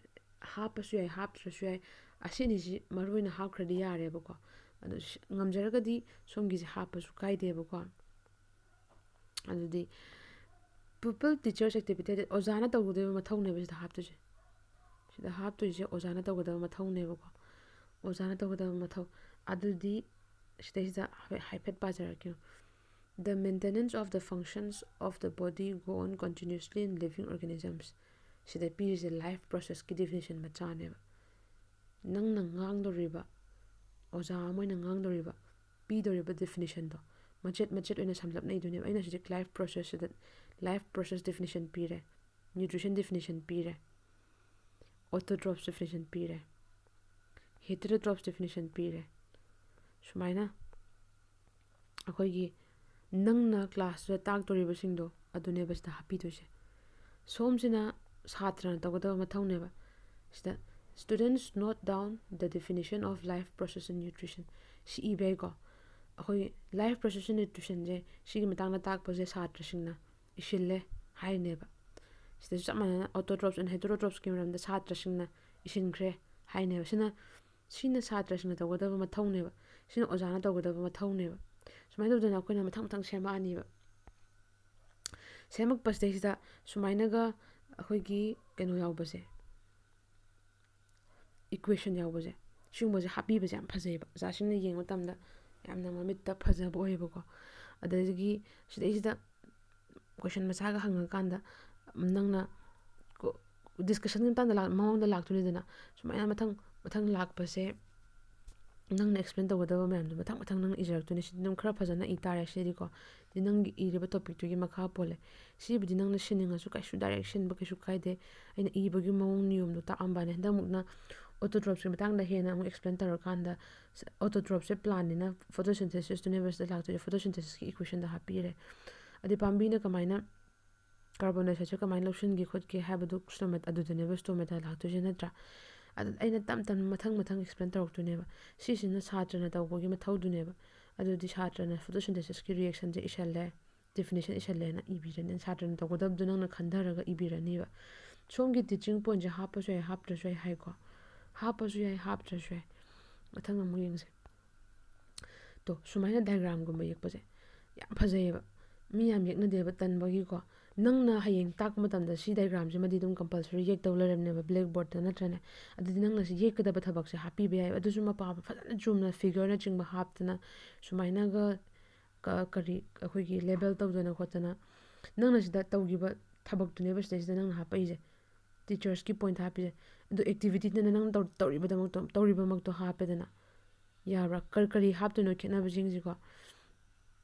ꯍꯥꯞꯄꯁꯨ ꯌꯥꯏ, ꯍꯥꯞꯇ꯭ꯔꯁꯨ ꯌꯥꯏ꯫ ꯑꯁꯤ ꯑꯅꯤꯁꯤ ꯃꯔꯨ ꯑꯣꯏꯅ ꯍꯥꯞꯈ꯭ꯔꯗꯤ ꯌꯥꯔꯦꯕꯀꯣ꯫ ꯑꯗꯨ ꯁꯤ- ꯉꯝꯖꯔꯒꯗꯤ ꯁꯣꯝꯒꯤꯁꯦ ꯍꯥꯞꯄꯁꯨ ꯀꯥꯏꯗꯦꯕꯀꯣ꯫ ꯑꯗꯨꯗꯤ pupil teachers activity ꯍꯥꯏꯗꯤ ꯑꯣꯖꯥꯅ ꯇꯧꯒꯗꯕ ꯃꯊꯧꯅꯦꯕ ꯁꯤꯗ ꯍꯥꯞꯇꯣꯏꯁꯦ꯫ ꯁꯤꯗ ꯍꯥꯞꯇꯣꯏꯁꯦ ꯑꯣꯖꯥꯅ ꯇꯧꯒꯗꯕ ꯃꯊꯧꯅꯦꯕꯀꯣ꯫ ꯑꯣꯖꯥꯅ ꯇꯧꯒꯗꯕ ꯃꯊꯧ꯫ ꯑꯗꯨꯗꯤ ꯁꯤꯗꯩꯁꯤꯗ ꯍꯥꯏꯐꯦꯠ, ꯍꯥꯏꯐꯦꯠ ꯄꯥꯖꯔꯛꯀꯦ꯫ The maintenance of the functions of the body go on continuously in living organisms. ꯁꯤꯗ ꯄꯤꯔꯤꯁꯦ ꯂꯥꯏꯐ ꯄ꯭ꯔꯣꯁꯦꯁꯀꯤ ꯗꯤꯐꯤꯅꯤꯁꯟ ꯃꯆꯥꯅꯦꯕ꯫ ꯅꯪꯅ ꯉꯥꯡꯗꯧꯔꯤꯕ, ꯑꯣꯖꯥ ꯑꯃ ꯑꯣꯏꯅ ꯉꯥꯡꯗꯧꯔꯤꯕ, ꯄꯤꯗꯧꯔꯤꯕ ꯗꯤꯐꯤꯅꯤꯁꯟꯗꯣ ꯃꯆꯦꯠ ꯃꯆꯦꯠ ꯑꯣꯏꯅ ꯁꯝꯂꯞꯅ ꯏꯗꯣꯏꯅꯦꯕ꯫ ꯑꯩꯅ ꯍꯧꯖꯤꯛ ꯂꯥꯏꯐ ꯄ꯭ꯔꯣꯁꯦꯁꯁꯤꯗ ꯂꯥꯏꯐ ꯄ꯭ꯔꯣꯁꯦꯁ ꯗꯤꯐꯤꯅꯤꯁꯟ ꯄꯤꯔꯦ, ꯅ꯭ꯌꯨꯇ꯭ꯔꯤꯁꯟ ꯗꯤꯐꯤꯅꯤꯁꯟ ꯄꯤꯔꯦ, ꯑꯣꯇꯣꯇ꯭ꯔꯣꯞꯁ ꯗꯤꯐꯤꯅꯤꯁꯟ ꯄꯤꯔꯦ, ꯍꯦꯇꯦꯔꯣꯇ꯭ꯔꯣꯞꯁ ꯗꯤꯐꯤꯅꯤꯁꯟ ꯄꯤꯔꯦ꯫ ꯁꯨꯃꯥꯏꯅ ꯑꯩꯈꯣꯏꯒꯤ ꯅꯪꯅ ꯀ꯭ꯂꯥꯁꯇꯨꯗ ꯇꯥꯛꯇꯣꯔꯤꯕꯁꯤꯡꯗꯣ ꯑꯗꯨꯅꯦꯕ ꯁꯤꯗ ꯍꯥꯞꯄꯤꯗꯣꯏꯁꯦ꯫ ꯁꯣꯝꯁꯤꯅ ꯁꯥꯇ꯭ꯔꯅ ꯇꯧꯒꯗꯕ ꯃꯊꯧꯅꯦꯕ꯫ ꯁꯤꯗ students note down the definition of life process and nutrition꯫ ꯁꯤ ꯏꯕ ꯌꯥꯏꯀꯣ꯫ ꯑꯩꯈꯣꯏ ꯂꯥꯏꯐ ꯄ꯭ꯔꯣꯁꯦꯁ ꯅ꯭ꯌꯨꯇ꯭ꯔꯤꯁꯟꯁꯦ, ꯁꯤꯒꯤ ꯃꯇꯥꯡꯗ ꯇꯥꯛꯄꯁꯦ ꯁꯥꯇ꯭ꯔꯁꯤꯡꯅ ꯏꯁꯤꯜꯂꯦ ꯍꯥꯏꯅꯦꯕ꯫ ꯁꯤꯗꯁꯨ ꯆꯞ ꯃꯥꯟꯅꯅ ꯑꯣꯇꯣꯇ꯭ꯔꯣꯞꯁ ꯑꯦꯟ ꯍꯦꯇꯦꯔꯣꯇ꯭ꯔꯣꯞꯁꯀꯤ ꯃꯔꯝꯗ ꯁꯥꯇ꯭ꯔꯁꯤꯡꯅ ꯏꯁꯤꯟꯈ꯭ꯔꯦ ꯍꯥꯏꯅꯦꯕ꯫ ꯁꯤꯅ, ꯁꯤꯅ ꯁꯥꯇ꯭ꯔꯁꯤꯡꯅ ꯇꯧꯒꯗꯕ ꯃꯊꯧꯅꯦꯕ꯫ ꯁꯤꯅ ꯑꯣꯖꯥꯅ ꯇꯧꯒꯗꯕ ꯃꯊꯧꯅꯦꯕ꯫ ꯁꯨꯃꯥꯏꯅ ꯇꯧꯗꯅ ꯑꯩꯈꯣꯏꯅ ꯃꯊꯪ ꯃꯊꯪ ꯁꯦꯝꯃꯛꯑꯅꯤꯕ꯫ ꯁꯦꯝꯃꯛꯄꯁꯤꯗꯩꯁꯤꯗ ꯁꯨꯃꯥꯏꯅꯒ ꯑꯩꯈꯣꯏꯒꯤ ꯀꯩꯅꯣ ꯌꯥꯎꯕꯁꯦ, ꯏꯀ꯭ꯋꯦꯁꯟ ꯌꯥꯎꯕꯁꯦ, ꯁꯤꯒꯨꯝꯕꯁꯦ ꯍꯥꯞꯄꯤꯕꯁꯦ ꯌꯥꯝ ꯐꯖꯩꯌꯦꯕ꯫ ꯑꯣꯖꯥꯁꯤꯡꯅ ꯌꯦꯡꯕ ꯃꯇꯝꯗ ꯌꯥꯝꯅ ꯃꯃꯤꯠꯇ ꯐꯖꯕ ꯑꯣꯏꯌꯦꯕꯀꯣ꯫ ꯑꯗꯒꯤ ꯁꯤꯗꯩꯁꯤꯗ ꯀꯣꯏꯁꯟ ꯃꯆꯥꯒ ꯍꯪꯉꯀꯥꯟꯗ ꯅꯪꯅ ꯀꯣ-, ꯗꯤꯁꯀꯁꯟꯒꯤ ꯃꯇꯥꯡꯗ ꯂꯥꯛ-, ꯃꯑꯣꯡꯗ ꯂꯥꯛꯇꯣꯏꯅꯤꯗꯅ꯫ ꯁꯨꯃꯥꯏꯅ ꯃꯊꯪ ꯃꯊꯪ ꯂꯥꯛꯄꯁꯦ ꯅꯪꯅ ꯑꯦꯛꯁꯄ꯭ꯂꯦꯟ ꯇꯧꯒꯗꯕ ꯃꯌꯥꯝꯗꯣ ꯃꯊꯪ ꯃꯊꯪ ꯅꯪꯅ ꯏꯖꯔꯛꯇꯣꯏꯅꯦ꯫ ꯁꯤꯗꯤ ꯑꯗꯨꯝ ꯈꯔ ꯐꯖꯅ ꯏ ꯇꯥꯔꯦ꯫ ꯁꯤꯗꯤꯀꯣ, ꯁꯤ ꯅꯪꯒꯤ ꯏꯔꯤꯕ ꯇꯣꯄꯤꯛꯇꯨꯒꯤ ꯃꯈꯥ ꯄꯣꯜꯂꯦ꯫ ꯁꯤꯕꯨꯗꯤ ꯅꯪꯅ ꯁꯤꯟꯅꯤꯡꯉꯁꯨ ꯀꯩꯁꯨ ꯗꯥꯏꯔꯦꯛ ꯁꯤꯟꯕ ꯀꯩꯁꯨ ꯀꯥꯏꯗꯦ꯫ ꯑꯩꯅ ꯏꯕꯒꯤ ꯃꯑꯣꯡ ꯅꯤꯌꯣꯝꯗꯣ ꯇꯥꯛꯑꯝꯕꯅꯦ꯫ ꯍꯟꯗꯛꯃꯨꯛꯅ ꯑꯣꯇꯣꯇ꯭ꯔꯣꯞꯁꯀꯤ ꯃꯇꯥꯡꯗ ꯍꯦꯟꯅ ꯑꯃꯨꯛ ꯑꯦꯛꯁꯄ꯭ꯂꯦꯟ ꯇꯧꯔꯀꯥꯟꯗ, ꯑꯣꯇꯣꯇ꯭ꯔꯣꯞꯁꯦ ꯄ꯭ꯂꯥꯟꯅꯤꯅ ꯐꯣꯇꯣꯁꯤꯟꯊꯦꯁꯤꯁꯇꯨꯅꯦꯕ ꯁꯤꯗ ꯂꯥꯛꯇꯣꯏꯁꯦ꯫ ꯐꯣꯇꯣꯁꯤꯟꯊꯦꯁꯤꯁꯀꯤ ꯏꯀ꯭ꯋꯦꯁꯟꯗ ꯍꯥꯞꯄꯤꯔꯦ꯫ ꯑꯗꯩ ꯄꯥꯝꯕꯤꯅ ꯀꯃꯥꯏꯅ ꯀꯥꯔꯕꯣꯟ ꯗꯥꯏꯑꯣꯛꯁꯥꯏꯗꯁꯦ ꯀꯃꯥꯏꯅ ꯂꯧꯁꯤꯟꯒꯦ ꯈꯣꯠꯀꯦ ꯍꯥꯏꯕꯗꯨ ꯁ꯭ꯇꯣꯃꯦ-, ꯑꯗꯨꯗꯅꯦꯕ ꯁ꯭ꯇꯣꯃꯦꯇꯥ ꯂꯥꯛꯇꯣꯏꯁꯦ, ꯅꯠꯇ꯭ꯔꯥ? ꯑꯗꯨ ꯑꯩꯅ ꯇꯞ ꯇꯞꯅ ꯃꯊꯪ ꯃꯊꯪ ꯑꯦꯛꯁꯄ꯭ꯂꯦꯟ ꯇꯧꯔꯛꯇꯣꯏꯅꯦꯕ꯫ ꯁꯤꯁꯤꯅ ꯁꯥꯇ꯭ꯔꯅ ꯇꯧꯕꯒꯤ ꯃꯊꯧꯗꯨꯅꯦꯕ꯫ ꯑꯗꯨꯗꯤ ꯁꯥꯇ꯭ꯔꯅ ꯐꯣꯇꯣꯁꯤꯟꯊꯦꯁꯤꯁꯀꯤ ꯔꯤꯌꯦꯛꯁꯟꯁꯦ ꯏꯁꯜꯂꯦ, ꯗꯦꯐꯤꯅꯤꯁꯟ ꯏꯁꯜꯂꯦꯅ ꯏꯕꯤꯔꯅꯤ꯫ ꯁꯥꯇ꯭ꯔꯅ ꯇꯧꯒꯗꯕꯗꯨ ꯅꯪꯅ ꯈꯟꯊꯔꯒ ꯏꯕꯤꯔꯅꯤꯕ꯫ ꯁꯣꯝꯒꯤ ꯇꯤꯆꯤꯡ ꯄꯣꯏꯟꯁꯦ ꯍꯥꯞꯄꯁꯨ ꯌꯥꯏ, ꯍꯥꯞꯇ꯭ꯔꯁꯨ ꯌꯥꯏ ꯍꯥꯏꯀꯣ꯫ ꯍꯥꯞꯄꯁꯨ ꯌꯥꯏ, ꯍꯥꯞꯇ꯭ꯔꯁꯨ ꯌꯥꯏ꯫ ꯃꯊꯪ ꯑꯃꯨꯛ ꯌꯦꯡꯁꯦ꯫ ꯇꯣ, ꯁꯨꯃꯥꯏꯅ ꯗꯥꯏꯒ꯭ꯔꯥꯝꯒꯨꯝꯕ ꯌꯦꯛꯄꯁꯦ ꯌꯥꯝ ꯐꯖꯩꯌꯦꯕ꯫ ꯃꯤ ꯌꯥꯝ ꯌꯦꯛꯅꯗꯦꯕ, ꯇꯟꯕꯒꯤꯀꯣ꯫ ꯅꯪꯅ ꯍꯌꯦꯡ ꯇꯥꯛꯄ ꯃꯇꯝꯗ ꯁꯤ ꯗꯥꯏꯒ꯭ꯔꯥꯝꯁꯤꯃꯗꯤ ꯑꯗꯨꯝ ꯀꯝꯄꯜꯁꯔꯤ ꯌꯦꯛꯇꯧ ꯂꯩꯔꯕꯅꯦꯕ ꯕ꯭ꯂꯦꯛꯕꯣꯔꯗꯇ, ꯅꯠꯇ꯭ꯔꯅꯦ? ꯑꯗꯨꯗꯤ ꯅꯪꯅ ꯁꯤ ꯌꯦꯛꯀꯗꯕ ꯊꯕꯛꯁꯦ ꯍꯥꯞꯄꯤꯕ ꯌꯥꯏꯕ꯫ ꯑꯗꯨꯁꯨ ꯃꯄꯥ ꯐꯖꯅ ꯆꯨꯝꯅ ꯐꯤꯒꯔꯅꯆꯤꯡꯕ ꯍꯥꯞꯇꯅ, ꯁꯨꯃꯥꯏꯅꯒ ꯀ-, ꯀꯔꯤ, ꯑꯩꯈꯣꯏꯒꯤ ꯂꯦꯕꯦꯜ ꯇꯧꯗꯅ ꯈꯣꯠꯇꯅ, ꯅꯪꯅ ꯁꯤꯗ ꯇꯧꯈꯤꯕ ꯊꯕꯛꯇꯨꯅꯦꯕ ꯁꯤꯗꯩꯁꯤꯗ ꯅꯪꯅ ꯍꯥꯞꯄꯛꯏꯁꯦ꯫ ꯇꯤꯆꯔꯁꯀꯤ ꯄꯣꯏꯟꯠ ꯍꯥꯞꯄꯤꯁꯦ꯫ ꯑꯗꯨ ꯑꯦꯛꯇꯤꯚꯤꯇꯤꯗꯅ ꯅꯪ ꯇꯧ-, ꯇꯧꯔꯤꯕꯗꯃꯛꯇꯣ, ꯇꯧꯔꯤꯕꯃꯛꯇꯣ ꯍꯥꯞꯄꯦꯗꯅ꯫ ꯌꯥꯕ꯭ꯔꯥ? ꯀꯔꯤ, ꯀꯔꯤ ꯍꯥꯞꯇꯣꯏꯅꯣ ꯈꯦꯠꯅꯕꯁꯤꯡꯁꯤꯀꯣ?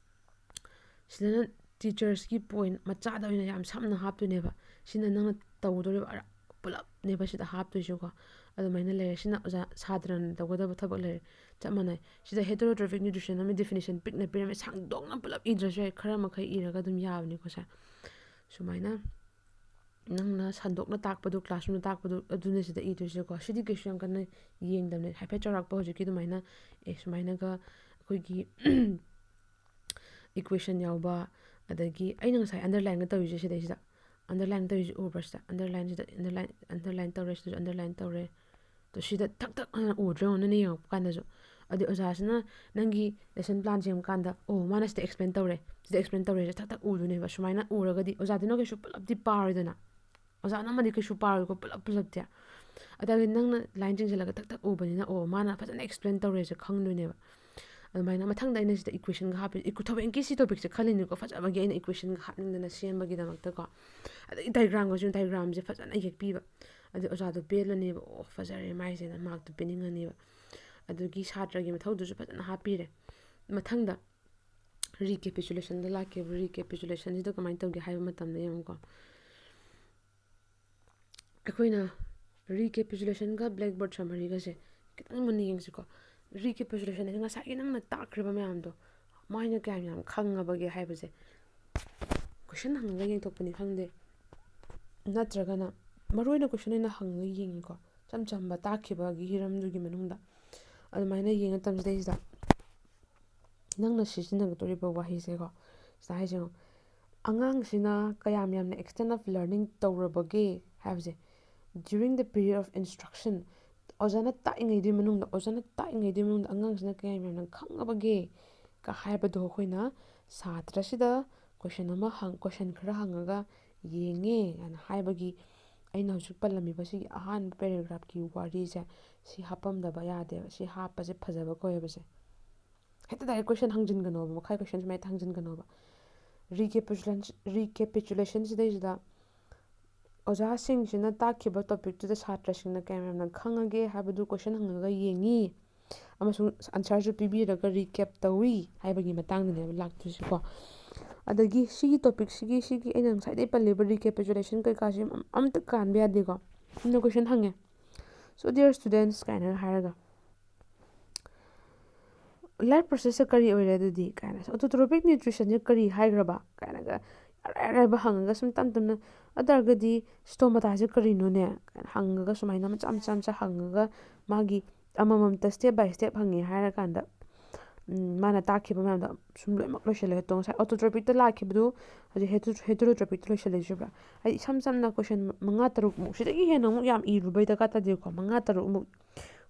ꯁꯤꯗꯅ ꯇꯤꯆꯔꯁꯀꯤ ꯄꯣꯏꯟꯠ ꯃꯆꯥꯗ ꯑꯣꯏꯅ ꯌꯥꯝ ꯁꯝꯅ ꯍꯥꯞꯇꯣꯏꯅꯦꯕ꯫ ꯁꯤꯅ ꯅꯪꯅ ꯇꯧꯗꯣꯔꯤꯕ ꯑꯔꯥ-, ꯄꯨꯂꯞꯅꯦꯕ ꯁꯤꯗ ꯍꯥꯞꯇꯣꯏꯁꯤꯀꯣ꯫ ꯑꯗꯨꯃꯥꯏꯅ ꯂꯩꯔꯦ꯫ ꯁꯤꯅ ꯑꯣꯖꯥ, ꯁꯥꯇ꯭ꯔꯅ ꯇꯧꯒꯗꯕ ꯊꯕꯛ ꯂꯩꯔꯦ꯫ ꯆꯞ ꯃꯥꯟꯅꯩ꯫ ꯁꯤꯗ heterotrophic nutrition ꯑꯃ ꯗꯦꯐꯤꯅꯤꯁꯟ ꯄꯤꯛꯅ ꯄꯤꯔꯝꯃꯦ꯫ ꯁꯥꯡꯗꯣꯛꯅ ꯄꯨꯂꯞ ꯏꯗ꯭ꯔꯁꯨ ꯌꯥꯏ, ꯈꯔ ꯃꯈꯩ ꯏꯔꯒ ꯑꯗꯨꯝ ꯌꯥꯕꯅꯤꯀꯣ ꯁꯦ꯫ ꯁꯨꯃꯥꯏꯅ ꯅꯪꯅ ꯁꯟꯗꯣꯛꯅ ꯇꯥꯛꯄꯗꯣ, ꯀ꯭ꯂꯥꯁꯔꯨꯝꯗ ꯇꯥꯛꯄꯗꯣ, ꯑꯗꯨꯅ ꯁꯤꯗ ꯏꯗꯣꯏꯁꯦꯀꯣ꯫ ꯁꯤꯗꯤ ꯀꯩꯁꯨ ꯌꯥꯝ ꯀꯟꯅ ꯌꯦꯡꯗꯕꯅꯦ꯫ ꯍꯥꯏꯐꯦꯠ ꯆꯥꯎꯔꯥꯛꯄ ꯍꯧꯖꯤꯛꯀꯤ ꯑꯗꯨꯃꯥꯏꯅ, ꯑꯦ, ꯁꯨꯃꯥꯏꯅꯒ ꯑꯩꯈꯣꯏꯒꯤ ꯏꯀ꯭ꯋꯦꯁꯟ ꯌꯥꯎꯕ, ꯑꯗꯒꯤ ꯑꯩꯅ ꯉꯁꯥꯏ ꯑꯟꯗꯔꯂꯥꯏꯟꯒ ꯇꯧꯔꯤꯁꯦ ꯁꯤꯗꯩꯁꯤꯗ꯫ ꯑꯟꯗꯔꯂꯥꯏꯟ ꯇꯧꯔꯤꯁꯦ ꯎꯕ꯭ꯔꯥ ꯁꯤꯗ? ꯑꯟꯗꯔꯂꯥꯏꯟꯁꯤꯗ, ꯑꯟꯗꯔꯂꯥꯏꯟ, ꯑꯟꯗꯔꯂꯥꯏꯟ ꯇꯧꯔꯦ, ꯁꯤꯗꯁꯨ ꯑꯟꯗꯔꯂꯥꯏꯟ ꯇꯧꯔꯦ꯫ ꯑꯗꯣ ꯁꯤꯗ ꯊꯛ ꯊꯛ ꯍꯥꯏꯅ ꯎꯗ꯭ꯔꯣ ꯌꯦꯡꯉꯣ, ꯅꯪꯅ ꯌꯦꯡꯉꯛꯄ ꯀꯥꯟꯗꯁꯨ꯫ ꯑꯗꯩ ꯑꯣꯖꯥꯁꯤꯅ ꯅꯪꯒꯤ ꯂꯦꯁꯟ ꯄ꯭ꯂꯥꯟ ꯁꯦꯝꯕ ꯀꯥꯟꯗ, "ꯑꯣ, ꯃꯥꯅ ꯁꯤꯗ ꯑꯦꯛꯁꯄ꯭ꯂꯦꯟ ꯇꯧꯔꯦ, ꯁꯤꯗ ꯑꯦꯛꯁꯄ꯭ꯂꯦꯟ ꯇꯧꯔꯦꯁꯦ" ꯊꯛ ꯊꯛ ꯎꯗꯣꯏꯅꯦꯕ꯫ ꯁꯨꯃꯥꯏꯅ ꯎꯔꯒꯗꯤ ꯑꯣꯖꯥꯗꯨꯅ ꯀꯩꯁꯨ ꯄꯨꯂꯞꯇꯤ ꯄꯥꯔꯣꯏꯗꯅ꯫ ꯑꯣꯖꯥꯅ ꯑꯃꯗꯤ ꯀꯩꯁꯨ ꯄꯥꯔꯣꯏꯀꯣ ꯄꯨꯂꯞ ꯄꯨꯂꯞꯇꯤ꯫ ꯑꯗꯒꯤ ꯅꯪꯅ ꯂꯥꯏꯟ ꯆꯤꯡꯁꯤꯜꯂꯒ ꯊꯛ ꯊꯛ ꯎꯕꯅꯤꯅ, "ꯑꯣ, ꯃꯥꯅ ꯐꯖꯅ ꯑꯦꯛꯁꯄ꯭ꯂꯦꯟ ꯇꯧꯔꯦꯁꯦ" ꯈꯪꯗꯣꯏꯅꯦꯕ꯫ ꯑꯗꯨꯃꯥꯏꯅ ꯃꯊꯪꯗ ꯑꯩꯅ ꯁꯤꯗ ꯏꯀ꯭ꯋꯦꯁꯟꯒ ꯍꯥꯞꯄꯤ-, ꯏꯀ꯭ꯋꯦ-, ꯊꯕꯛꯀꯤ ꯁꯤ ꯇꯣꯄꯤꯛꯁꯦ ꯈꯜꯂꯤꯅꯤꯀꯣ, ꯐꯖꯕꯒꯤ ꯑꯩꯅ ꯏꯀ꯭ꯋꯦꯁꯟꯒ ꯍꯥꯞꯅꯤꯡꯗꯅ ꯁꯦꯝꯕꯒꯤꯗꯃꯛꯇꯀꯣ꯫ ꯑꯗꯒꯤ ꯗꯥꯏꯒ꯭ꯔꯥꯝꯒꯁꯨ, ꯗꯥꯏꯒ꯭ꯔꯥꯝꯁꯦ ꯐꯖꯅ ꯌꯦꯛꯄꯤꯕ꯫ ꯑꯗꯩ ꯑꯣꯖꯥꯗꯣ ꯄꯦꯜꯂꯅꯦꯕ, "ꯑꯣ, ꯐꯖꯔꯦ ꯃꯥꯏꯁꯦꯅ" ꯃꯥꯔꯛꯇꯣ ꯄꯤꯅꯤꯡꯉꯅꯦꯕ꯫ ꯑꯗꯨꯒꯤ ꯁꯥꯇ꯭ꯔꯒꯤ ꯃꯊꯧꯗꯨꯁꯨ ꯐꯖꯅ ꯍꯥꯞꯄꯤꯔꯦ꯫ ꯃꯊꯪꯗ recapitulationꯗ ꯂꯥꯛꯀꯦꯕ꯫ Recapitulationꯁꯤꯗ ꯀꯃꯥꯏꯅ ꯇꯧꯒꯦ ꯍꯥꯏꯕ ꯃꯇꯝꯗ ꯌꯦꯡꯉꯨꯀꯣ, ꯑꯩꯈꯣꯏꯅ recapitulationꯒ blackboard summaryꯒꯁꯦ ꯈꯤꯇꯪ ꯃꯨꯟꯅ ꯌꯦꯡꯁꯤꯀꯣ꯫ Recapitulation ꯍꯥꯏꯗꯤ ꯉꯁꯥꯏꯒꯤ ꯅꯪꯅ ꯇꯥꯛꯈ꯭ꯔꯤꯕ ꯃꯌꯥꯝꯗꯣ ꯃꯥꯏꯅ ꯀꯌꯥꯝ ꯌꯥꯝ ꯈꯪꯉꯕꯒꯦ ꯍꯥꯏꯕꯁꯦ question ꯍꯪꯉꯒ ꯌꯦꯡꯊꯣꯛꯄꯅꯤ ꯈꯪꯗꯦ, ꯅꯠꯇ꯭ꯔꯒꯅ ꯃꯔꯨ ꯑꯣꯏꯅ question ꯑꯣꯏꯅ ꯍꯪꯉꯒ ꯌꯦꯡꯉꯤꯀꯣ, ꯏꯆꯝ ꯆꯝꯕ ꯇꯥꯛꯈꯤꯕꯒꯤ ꯍꯤꯔꯝꯗꯨꯒꯤ ꯃꯅꯨꯡꯗ꯫ ꯑꯗꯨꯃꯥꯏꯅ ꯌꯦꯡꯉ ꯃꯇꯝꯁꯤꯗꯩꯁꯤꯗ ꯅꯪꯅ ꯁꯤꯖꯤꯟꯅꯒꯗꯧꯔꯤꯕ ꯋꯥꯍꯩꯁꯦꯀꯣ, ꯁꯤꯗ ꯍꯥꯏꯁꯦ ꯌꯦꯡꯉꯣ, "ꯑꯉꯥꯡꯁꯤꯅ ꯀꯌꯥꯝ ꯌꯥꯝꯅ extent of learning ꯇꯧꯔꯕꯒꯦ?" ꯍꯥꯏꯕꯁꯦ, during the period of instruction, ꯑꯣꯖꯥꯅ ꯇꯥꯛꯏꯉꯩꯗꯨꯒꯤ ꯃꯅꯨꯡꯗ, ꯑꯣꯖꯥꯅ ꯇꯥꯛꯏꯉꯩꯗꯨꯒꯤ ꯃꯅꯨꯡꯗ ꯑꯉꯥꯡꯁꯤꯅ ꯀꯌꯥꯝ ꯌꯥꯝꯅ ꯈꯪꯉꯕꯒꯦ ꯀ ꯍꯥꯏꯕꯗꯣ ꯑꯩꯈꯣꯏꯅ ꯁꯥꯇ꯭ꯔꯁꯤꯗ question ꯑꯃ ꯍꯪ-, question ꯈꯔ ꯍꯪꯉꯒ ꯌꯦꯡꯉꯦ ꯍꯥꯏꯅ ꯍꯥꯏꯕꯒꯤ, ꯑꯩꯅ ꯍꯧꯖꯤꯛ ꯄꯜꯂꯝꯃꯤꯕ ꯁꯤꯒꯤ ꯑꯍꯥꯟꯕ paragraphꯀꯤ ꯋꯥꯔꯤꯁꯦ, ꯁꯤ ꯍꯥꯞꯄꯝꯗꯕ ꯌꯥꯗꯦꯕ꯫ ꯁꯤ ꯍꯥꯞꯄꯁꯦ ꯐꯖꯕ ꯀꯧꯋꯦꯕꯁꯦ꯫ ꯍꯦꯛꯇ direct question ꯍꯪꯖꯤꯟꯒꯅꯣꯕ, ꯃꯈꯥ question ꯁꯨꯃꯥꯏꯅ ꯍꯪꯖꯤꯟꯒꯅꯣꯕ꯫ Recapitulation, recapitulationꯁꯤꯗꯩꯁꯤꯗ ꯑꯣꯖꯥꯁꯤꯡꯁꯤꯅ ꯇꯥꯛꯈꯤꯕ topicꯇꯨꯗ ꯁꯥꯇ꯭ꯔꯁꯤꯡꯅ ꯀꯌꯥꯝ ꯌꯥꯝꯅ ꯈꯪꯉꯒꯦ ꯍꯥꯏꯕꯗꯨ question ꯍꯪꯉꯒ ꯌꯦꯡꯉꯤ, ꯑꯃꯁꯨꯡ answerꯁꯨ ꯄꯤꯕꯤꯔꯒ recap ꯇꯧꯏ ꯍꯥꯏꯕꯒꯤ ꯃꯇꯥꯡꯗꯅꯦꯕ ꯂꯥꯛꯇꯣꯏꯁꯤꯀꯣ꯫ ꯑꯗꯒꯤ ꯁꯤꯒꯤ topicꯁꯤꯒꯤ, ꯁꯤꯒꯤ ꯑꯩꯅ ꯉꯁꯥꯏꯗꯩ ꯄꯜꯂꯤꯕ recapitulation ꯀꯩꯀꯥꯁꯤ ꯑꯝ-, ꯑꯝꯇ ꯀꯥꯟꯕ ꯌꯥꯗꯦꯀꯣ꯫ ꯑꯗꯨꯅ question ꯍꯪꯉꯦ, "So, dear students" ꯀꯥꯏꯅꯒ ꯍꯥꯏꯔꯒ, "life processꯁꯦ ꯀꯔꯤ ꯑꯣꯏꯔꯦ ꯑꯗꯨꯗꯤ?" ꯀꯥꯏꯅ, "autotrophic nutritionꯁꯦ ꯀꯔꯤ ꯍꯥꯏꯈ꯭ꯔꯕ?" ꯀꯥꯏꯅꯒ ꯑꯔꯥꯏ ꯑꯔꯥꯏꯕ ꯍꯪꯉꯒ ꯁꯨꯝ ꯇꯞ ꯇꯞꯅ, "ꯑꯗꯨ ꯇꯥꯔꯒꯗꯤ stomataꯁꯦ ꯀꯔꯤꯅꯣꯅꯦ?" ꯀꯥꯏꯅ ꯍꯪꯉꯒ, ꯁꯨꯃꯥꯏꯅ ꯃꯆꯥ ꯃꯆꯥ ꯃꯆꯥ ꯍꯪꯉꯒ, ꯃꯥꯒꯤ ꯑꯃꯃꯝꯇ step by step ꯍꯪꯉꯦ ꯍꯥꯏꯔꯀꯥꯟꯗ, ꯎꯝ, ꯃꯥꯅ ꯇꯥꯛꯈꯤꯕ ꯃꯌꯥꯝꯗꯣ ꯁꯨꯝ ꯂꯣꯏꯅꯃꯛ ꯂꯣꯏꯁꯤꯜꯂꯦ꯫ ꯇꯣ-, ꯉꯁꯥꯏ autotrophicꯇ ꯂꯥꯛꯈꯤꯕꯗꯨ ꯍꯧꯖꯤꯛ hetero-, heterotrophicꯇ ꯂꯣꯏꯁꯤꯜꯂꯁꯤꯕ꯭ꯔꯥ? ꯍꯥꯏꯗꯤ ꯏꯁꯝ ꯁꯝꯅ question ꯃꯉꯥ ꯇꯔꯨꯛꯃꯨꯛ, ꯁꯤꯗꯒꯤ ꯍꯦꯟꯅ ꯑꯃꯨꯛ ꯌꯥꯝ ꯏꯔꯨꯕꯩ ꯗꯔꯀꯥꯔ ꯇꯥꯗꯦꯀꯣ꯫ ꯃꯉꯥ ꯇꯔꯨꯛꯃꯨꯛ,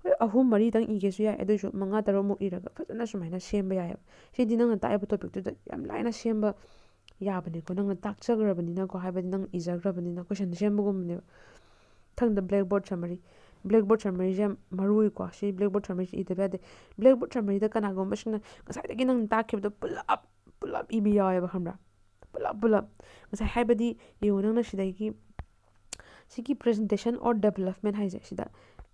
ꯍꯣꯏ, ꯑꯍꯨꯝ ꯃꯔꯤꯗꯪ ꯏꯒꯦꯁꯨ ꯌꯥꯏ, ꯑꯗꯨꯏꯁꯨ ꯃꯉꯥ ꯇꯔꯨꯛꯃꯨꯛ ꯏꯔꯒ ꯐꯖꯅ ꯁꯨꯃꯥꯏꯅ ꯁꯦꯝꯕ ꯌꯥꯏꯑꯕ꯫ ꯁꯤꯗꯤ ꯅꯪꯅ ꯇꯥꯛꯏꯕ topicꯇꯨꯗ ꯌꯥꯝ ꯂꯥꯏꯅ ꯁꯦꯝꯕ ꯌꯥꯕꯅꯤꯀꯣ꯫ ꯅꯪꯅ ꯇꯥꯛꯆꯈ꯭ꯔꯕꯅꯤꯅꯀꯣ, ꯍꯥꯏꯕꯗꯤ ꯅꯪ ꯏꯖꯈ꯭ꯔꯕꯅꯤꯅ question ꯁꯦꯝꯕꯒꯨꯝꯕꯅꯦꯕ꯫ ꯃꯊꯪꯗ blackboard summary꯫ Blackboard summaryꯁꯦ ꯌꯥꯝ ꯃꯔꯨ ꯑꯣꯏꯀꯣ꯫ ꯁꯤ blackboard summaryꯁꯦ ꯏꯗꯕ ꯌꯥꯗꯦ꯫ Blackboard summaryꯗ ꯀꯅꯥꯒꯨꯝꯕꯁꯤꯡꯅ ꯉꯁꯥꯏꯗꯒꯤ ꯅꯪꯅ ꯇꯥꯛꯈꯤꯕꯗꯣ ꯄꯨꯂꯞ, ꯄꯨꯂꯞ ꯏꯕ ꯌꯥꯎꯋꯦꯕ, ꯈꯪꯕ꯭ꯔꯥ? ꯄꯨꯂꯞ, ꯄꯨꯂꯞ꯫ ꯉꯁꯥꯏ ꯍꯥꯏꯕꯗꯤ, ꯌꯦꯡꯉꯣ, ꯅꯪꯅ ꯁꯤꯗꯒꯤ, ꯁꯤꯒꯤ presentation or development ꯍꯥꯏꯁꯦ, ꯁꯤꯗ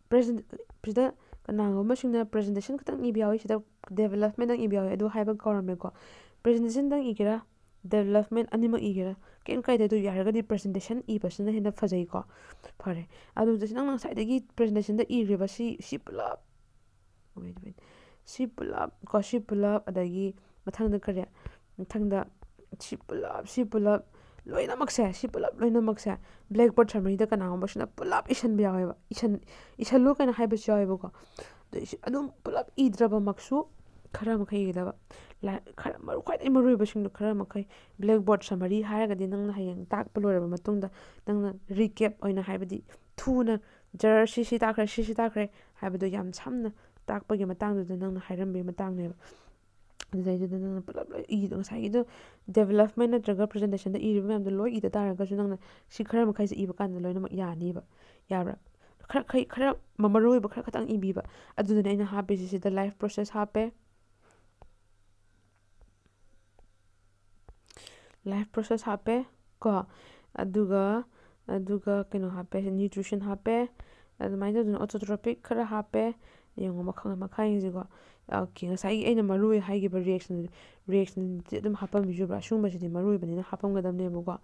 present-, ꯁꯤꯗ ꯀꯅꯥꯒꯨꯝꯕꯁꯤꯡꯅ presentation ꯈꯛꯇꯪ ꯏꯕ ꯌꯥꯎꯏ, ꯁꯤꯗ development ꯇꯪ ꯏꯕ ꯌꯥꯎꯏ, ꯑꯗꯨ ꯍꯥꯏꯕ ꯀꯧꯔꯝꯃꯦꯀꯣ꯫ Presentation ꯇꯪ ꯏꯒꯦꯔꯥ, development ꯑꯅꯤꯃꯛ ꯏꯒꯦꯔꯥ, ꯀꯩꯝ ꯀꯥꯏꯗꯦ꯫ ꯑꯗꯨ ꯌꯥꯔꯒꯗꯤ presentation ꯏꯕꯁꯤꯅ ꯍꯦꯟꯅ ꯐꯖꯩꯀꯣ꯫ ꯐꯔꯦ, ꯑꯗꯨꯗ ꯅꯪꯅ ꯉꯁꯥꯏꯗꯒꯤ presentation ꯗ ꯏꯔꯤꯕ ꯁꯤ, ꯁꯤ ꯄꯨꯂꯞ, wait, wait, ꯁꯤ ꯄꯨꯂꯞ ꯀꯣ, ꯁꯤ ꯄꯨꯂꯞ, ꯑꯗꯒꯤ ꯃꯊꯪꯗ ꯀꯔꯤ? ꯃꯊꯪꯗ ꯁꯤ ꯄꯨꯂꯞ, ꯁꯤ ꯄꯨꯂꯞ ꯂꯣꯏꯅꯃꯛꯁꯦ, ꯁꯤ ꯄꯨꯂꯞ ꯂꯣꯏꯅꯃꯛꯁꯦ blackboard summary ꯗ ꯀꯅꯥꯒꯨꯝꯕꯁꯤꯅ ꯄꯨꯂꯞ ꯏꯁꯟꯕ ꯌꯥꯎꯋꯦꯕ꯫ ꯏꯁꯟ-, ꯏꯁꯜꯂꯨ ꯀꯥꯏꯅ ꯍꯥꯏꯕꯁꯨ ꯌꯥꯎꯋꯦꯕꯀꯣ꯫ ꯑꯗꯨ ꯏꯁ-, ꯑꯗꯨꯝ ꯄꯨꯂꯞ ꯏꯗ꯭ꯔꯕꯃꯛꯁꯨ ꯈꯔ ꯃꯈꯩ ꯏꯒꯗꯕ꯫ ꯂꯥꯏ-, ꯈꯔ ꯃꯔꯨ, ꯈ꯭ꯋꯥꯏꯗꯒꯤ ꯃꯔꯨ ꯑꯣꯏꯕꯁꯤꯡꯗꯣ ꯈꯔ ꯃꯈꯩ, blackboard summary ꯍꯥꯏꯔꯒꯗꯤ ꯅꯪꯅ ꯍꯌꯦꯡ ꯇꯥꯛꯄ ꯂꯣꯏꯔꯕ ꯃꯇꯨꯡꯗ ꯅꯪꯅ recap ꯑꯣꯏꯅ, ꯍꯥꯏꯕꯗꯤ ꯊꯨꯅ ꯖꯔ ꯁꯤ ꯁꯤ ꯇꯥꯛꯈ꯭ꯔꯦ, ꯁꯤ ꯁꯤ ꯇꯥꯛꯈ꯭ꯔꯦ ꯍꯥꯏꯕꯗꯣ ꯌꯥꯝ ꯁꯝꯅ ꯇꯥꯛꯄꯒꯤ ꯃꯇꯥꯡꯗꯨꯗ ꯅꯪꯅ ꯍꯥꯏꯔꯝꯕꯒꯤ ꯃꯇꯥꯡꯅꯦꯕ꯫ ꯑꯗꯨꯗꯩꯗꯨꯗ ꯅꯪꯅ ꯄꯨꯂꯞ ꯂꯣꯏ ꯏꯗꯣ, ꯉꯁꯥꯏꯒꯤꯗꯣ development ꯅꯠꯇ꯭ꯔꯒ presentation ꯗ ꯏꯔꯤꯕ ꯃꯌꯥꯝꯗꯣ ꯂꯣꯏ ꯏꯗ ꯇꯥꯔꯒꯁꯨ ꯅꯪꯅ ꯁꯤ ꯈꯔ ꯃꯈꯩꯁꯦ ꯏꯕ ꯀꯥꯟꯗ ꯂꯣꯏꯅꯃꯛ ꯌꯥꯅꯤꯕ꯫ ꯌꯥꯕ꯭ꯔꯥ? ꯈꯔ ꯈꯩ-, ꯈꯔ ꯃ-, ꯃꯔꯨ ꯑꯣꯏꯕ ꯈꯔ ꯈꯛꯇꯪ ꯏꯕꯤꯕ꯫ ꯑꯗꯨꯗꯨꯅ ꯑꯩꯅ ꯍꯥꯞꯄꯤꯁꯦ ꯁꯤꯗ life process ꯍꯥꯞꯄꯦ꯫ Life process ꯍꯥꯞꯄꯦ ꯀꯣ, ꯑꯗꯨꯒ, ꯑꯗꯨꯒ ꯀꯩꯅꯣ ꯍꯥꯞꯄꯦ, nutrition ꯍꯥꯞꯄꯦ, ꯑꯗꯨꯃꯥꯏꯅ ꯇꯧꯗꯅ autotrophic ꯈꯔ ꯍꯥꯞꯄꯦ꯫ ꯌꯦꯡꯉꯣ, ꯃꯈꯜ ꯃꯈꯥ ꯌꯦꯡꯁꯤꯀꯣ꯫ Okay, ꯉꯁꯥꯏꯒꯤ ꯑꯩꯅ ꯃꯔꯨ ꯑꯣꯏ ꯍꯥꯏꯈꯤꯕ reaction, reaction ꯗꯤ ꯑꯗꯨꯝ ꯍꯥꯞꯄꯝꯕꯤꯁꯨ ꯌꯥꯕ꯭ꯔꯥ? ꯑꯁꯤꯒꯨꯝꯕꯁꯤꯗꯤ ꯃꯔꯨ ꯑꯣꯏꯕꯅꯤꯅ ꯍꯥꯞꯄꯝꯒꯗꯕꯅꯦꯕꯀꯣ꯫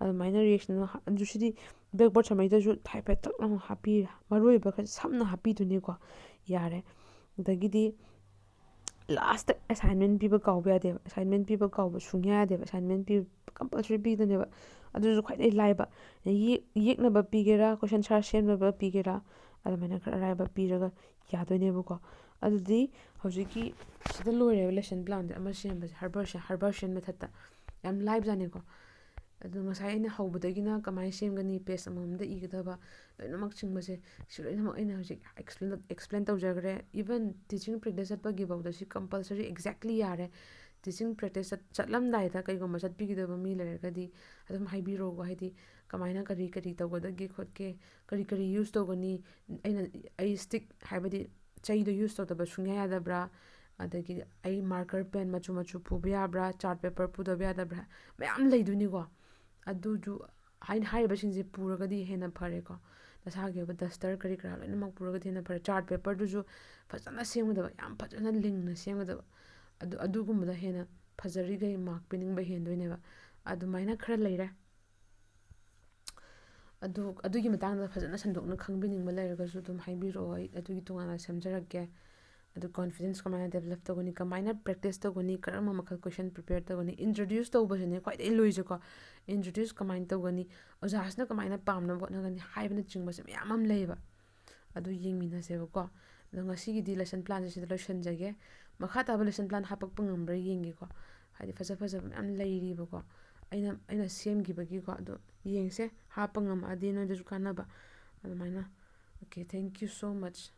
ꯑꯗꯨꯃꯥꯏꯅ reaction ꯑꯗꯨ ꯍꯥ-, ꯑꯗꯨ ꯁꯤꯗꯤ blackboard summary ꯗꯁꯨ ꯍꯥꯏꯐꯦꯠ ꯊꯛ ꯂꯥꯎꯅ ꯍꯥꯞꯄꯤ, ꯃꯔꯨ ꯑꯣꯏꯕ ꯈꯔ ꯁꯝꯅ ꯍꯥꯞꯄꯤꯗꯨꯅꯤꯀꯣ꯫ ꯌꯥꯔꯦ꯫ ꯑꯗꯒꯤꯗꯤ last assignment ꯄꯤꯕ ꯀꯥꯎꯕ ꯌꯥꯗꯦꯕ꯫ Assignment ꯄꯤꯕ ꯀꯥꯎꯕ ꯁꯨꯡꯌꯥ ꯌꯥꯗꯦꯕ꯫ Assignment ꯄꯤꯕ compulsory ꯄꯤꯗꯣꯏꯅꯦꯕ꯫ ꯑꯗꯨꯁꯨ ꯈ꯭ꯋꯥꯏꯗꯩ ꯂꯥꯏꯕ꯫ ꯌꯦꯛ-, ꯌꯦꯛꯅꯕ ꯄꯤꯒꯦꯔꯥ, question ꯁꯥꯔ ꯁꯦꯝꯅꯕ ꯄꯤꯒꯦꯔꯥ, ꯑꯗꯨꯃꯥꯏꯅ ꯈꯔ ꯑꯔꯥꯏꯕ ꯄꯤꯔꯒ ꯌꯥꯗꯣꯏꯅꯦꯕꯀꯣ꯫ ꯑꯗꯨꯗꯤ ꯍꯧꯖꯤꯛꯀꯤ ꯁꯤꯗ ꯂꯣꯏꯔꯦꯕ lesson plan ꯁꯦ ꯑꯃ ꯁꯦꯝꯕꯁꯦ, Herbartian, Herbartian method ꯇ꯫ ꯌꯥꯝ ꯂꯥꯏꯕꯖꯥꯠꯅꯤꯀꯣ꯫ ꯑꯗꯨ ꯉꯁꯥꯏ ꯑꯩꯅ ꯍꯧꯕꯗꯒꯤꯅ ꯀꯃꯥꯏꯅ ꯁꯦꯝꯒꯅꯤ, page ꯑꯃꯃꯝꯗ ꯏꯒꯗꯕ ꯂꯣꯏꯅꯃꯛꯁꯤꯡꯕꯁꯦ, ꯁꯤ ꯂꯣꯏꯅꯃꯛ ꯑꯩꯅ ꯍꯧꯖꯤꯛ explain, explain ꯇꯧꯖꯈ꯭ꯔꯦ꯫ Even teaching practice ꯆꯠꯄꯒꯤꯐꯥꯎꯗ ꯁꯤ compulsory exactly ꯌꯥꯔꯦ꯫ Teaching practice ꯆꯠ-, ꯆꯠꯂꯝꯗꯥꯏꯗ ꯀꯩꯒꯨꯝꯕ ꯆꯠꯄꯤꯒꯗꯕ ꯃꯤ ꯂꯩꯔꯒꯗꯤ ꯑꯗꯨꯝ ꯍꯥꯏꯕꯤꯔꯛꯑꯣ, ꯍꯥꯏꯗꯤ ꯀꯃꯥꯏꯅ ꯀꯔꯤ ꯀꯔꯤ ꯇꯧꯒꯗꯒꯦ ꯈꯣꯠꯀꯦ, ꯀꯔꯤ ꯀꯔꯤ use ꯇꯧꯒꯅꯤ, ꯑꯩꯅ, ꯑꯩ stick ꯍꯥꯏꯕꯗꯤ ꯆꯩꯗꯣ use ꯇꯧꯗꯕ ꯁꯨꯡꯌꯥ ꯌꯥꯗꯕ꯭ꯔꯥ, ꯑꯗꯒꯤ ꯑꯩ marker pen ꯃꯆꯨ ꯃꯆꯨ ꯄꯨꯕ ꯌꯥꯕ꯭ꯔꯥ, chart paper ꯄꯨꯗꯕ ꯌꯥꯗꯕ꯭ꯔꯥ, ꯃꯌꯥꯝ ꯂꯩꯗꯣꯏꯅꯤꯀꯣ꯫ ꯑꯗꯨꯗꯨ ꯍꯥꯏꯅ ꯍꯥꯏꯔꯤꯕꯁꯤꯡꯁꯦ ꯄꯨꯔꯒꯗꯤ ꯍꯦꯟꯅ ꯐꯔꯦꯀꯣ꯫ ꯅꯁꯥꯒꯤ ꯑꯣꯏꯕ duster ꯀꯔꯤ ꯀꯔꯥ ꯂꯣꯏꯅꯃꯛ ꯄꯨꯔꯒꯗꯤ ꯍꯦꯟꯅ ꯐꯔꯦ꯫ Chart paperꯗꯨꯁꯨ ꯐꯖꯅ ꯁꯦꯝꯒꯗꯕ, ꯌꯥꯝ ꯐꯖꯅ ꯂꯤꯡꯅ ꯁꯦꯝꯒꯗꯕ꯫ ꯑꯗꯨ ꯑꯗꯨꯒꯨꯝꯕꯗ ꯍꯦꯟꯅ ꯐꯖꯔꯤꯈꯩ mark ꯄꯤꯅꯤꯡꯕ ꯍꯦꯟꯗꯣꯏꯅꯦꯕ꯫ ꯑꯗꯨꯃꯥꯏꯅ ꯈꯔ ꯂꯩꯔꯦ꯫ ꯑꯗꯨ ꯑꯗꯨꯒꯤ ꯃꯇꯥꯡꯗ ꯐꯖꯅ ꯁꯟꯗꯣꯛꯅ ꯈꯪꯕꯤꯅꯤꯡꯕ ꯂꯩꯔꯒꯁꯨ ꯑꯗꯨꯝ ꯍꯥꯏꯕꯤꯔꯛꯑꯣ, ꯑꯩ ꯑꯗꯨꯒꯤ ꯇꯣꯉꯥꯟꯅ ꯁꯦꯝꯖꯔꯛꯀꯦ꯫ ꯑꯗꯨ confidence ꯀꯃꯥꯏꯅ develop ꯇꯧꯒꯅꯤ, ꯀꯃꯥꯏꯅ practice ꯇꯧꯒꯅꯤ, ꯀꯔꯝꯕ ꯃꯈꯜ question prepare ꯇꯧꯒꯅꯤ, introduce ꯇꯧꯕꯁꯤꯅꯦ ꯈ꯭ꯋꯥꯏꯗꯒꯤ ꯂꯨꯏꯁꯦꯀꯣ꯫ Introduce ꯀꯃꯥꯏꯅ ꯇꯧꯒꯅꯤ, ꯑꯣꯖꯥꯁꯤꯅ ꯀꯃꯥꯏꯅ ꯄꯥꯝꯅꯕ ꯍꯣꯠꯅꯒꯅꯤ ꯍꯥꯏꯕꯅꯆꯤꯡꯕꯁꯦ ꯃꯌꯥꯝ ꯑꯃ ꯂꯩꯌꯦꯕ꯫ ꯑꯗꯨ ꯌꯦꯡꯃꯤꯟꯅꯁꯦꯕꯀꯣ꯫ ꯑꯗꯣ ꯉꯁꯤꯒꯤꯗꯤ lesson planꯁꯦ ꯁꯤꯗ ꯂꯣꯏꯁꯤꯟꯖꯒꯦ꯫ ꯃꯈꯥ ꯇꯥꯕ lesson plan ꯍꯥꯄꯛꯄ ꯉꯝꯕ꯭ꯔꯥ ꯌꯦꯡꯒꯦꯀꯣ꯫ ꯍꯥꯏꯗꯤ ꯐꯖ ꯐꯖꯕ ꯃꯌꯥꯝ ꯂꯩꯔꯤꯕꯀꯣ, ꯑꯩꯅ ꯑꯩꯅ ꯁꯦꯝꯈꯤꯕꯒꯤꯀꯣ꯫ ꯑꯗꯣ ꯌꯦꯡꯁꯦ, ꯍꯥꯞꯄ ꯉꯝꯃꯛꯑꯗꯤ ꯅꯣꯏꯗꯁꯨ ꯀꯥꯟꯅꯕ꯫ ꯑꯗꯨꯃꯥꯏꯅ꯫ Okay, thank you so much꯫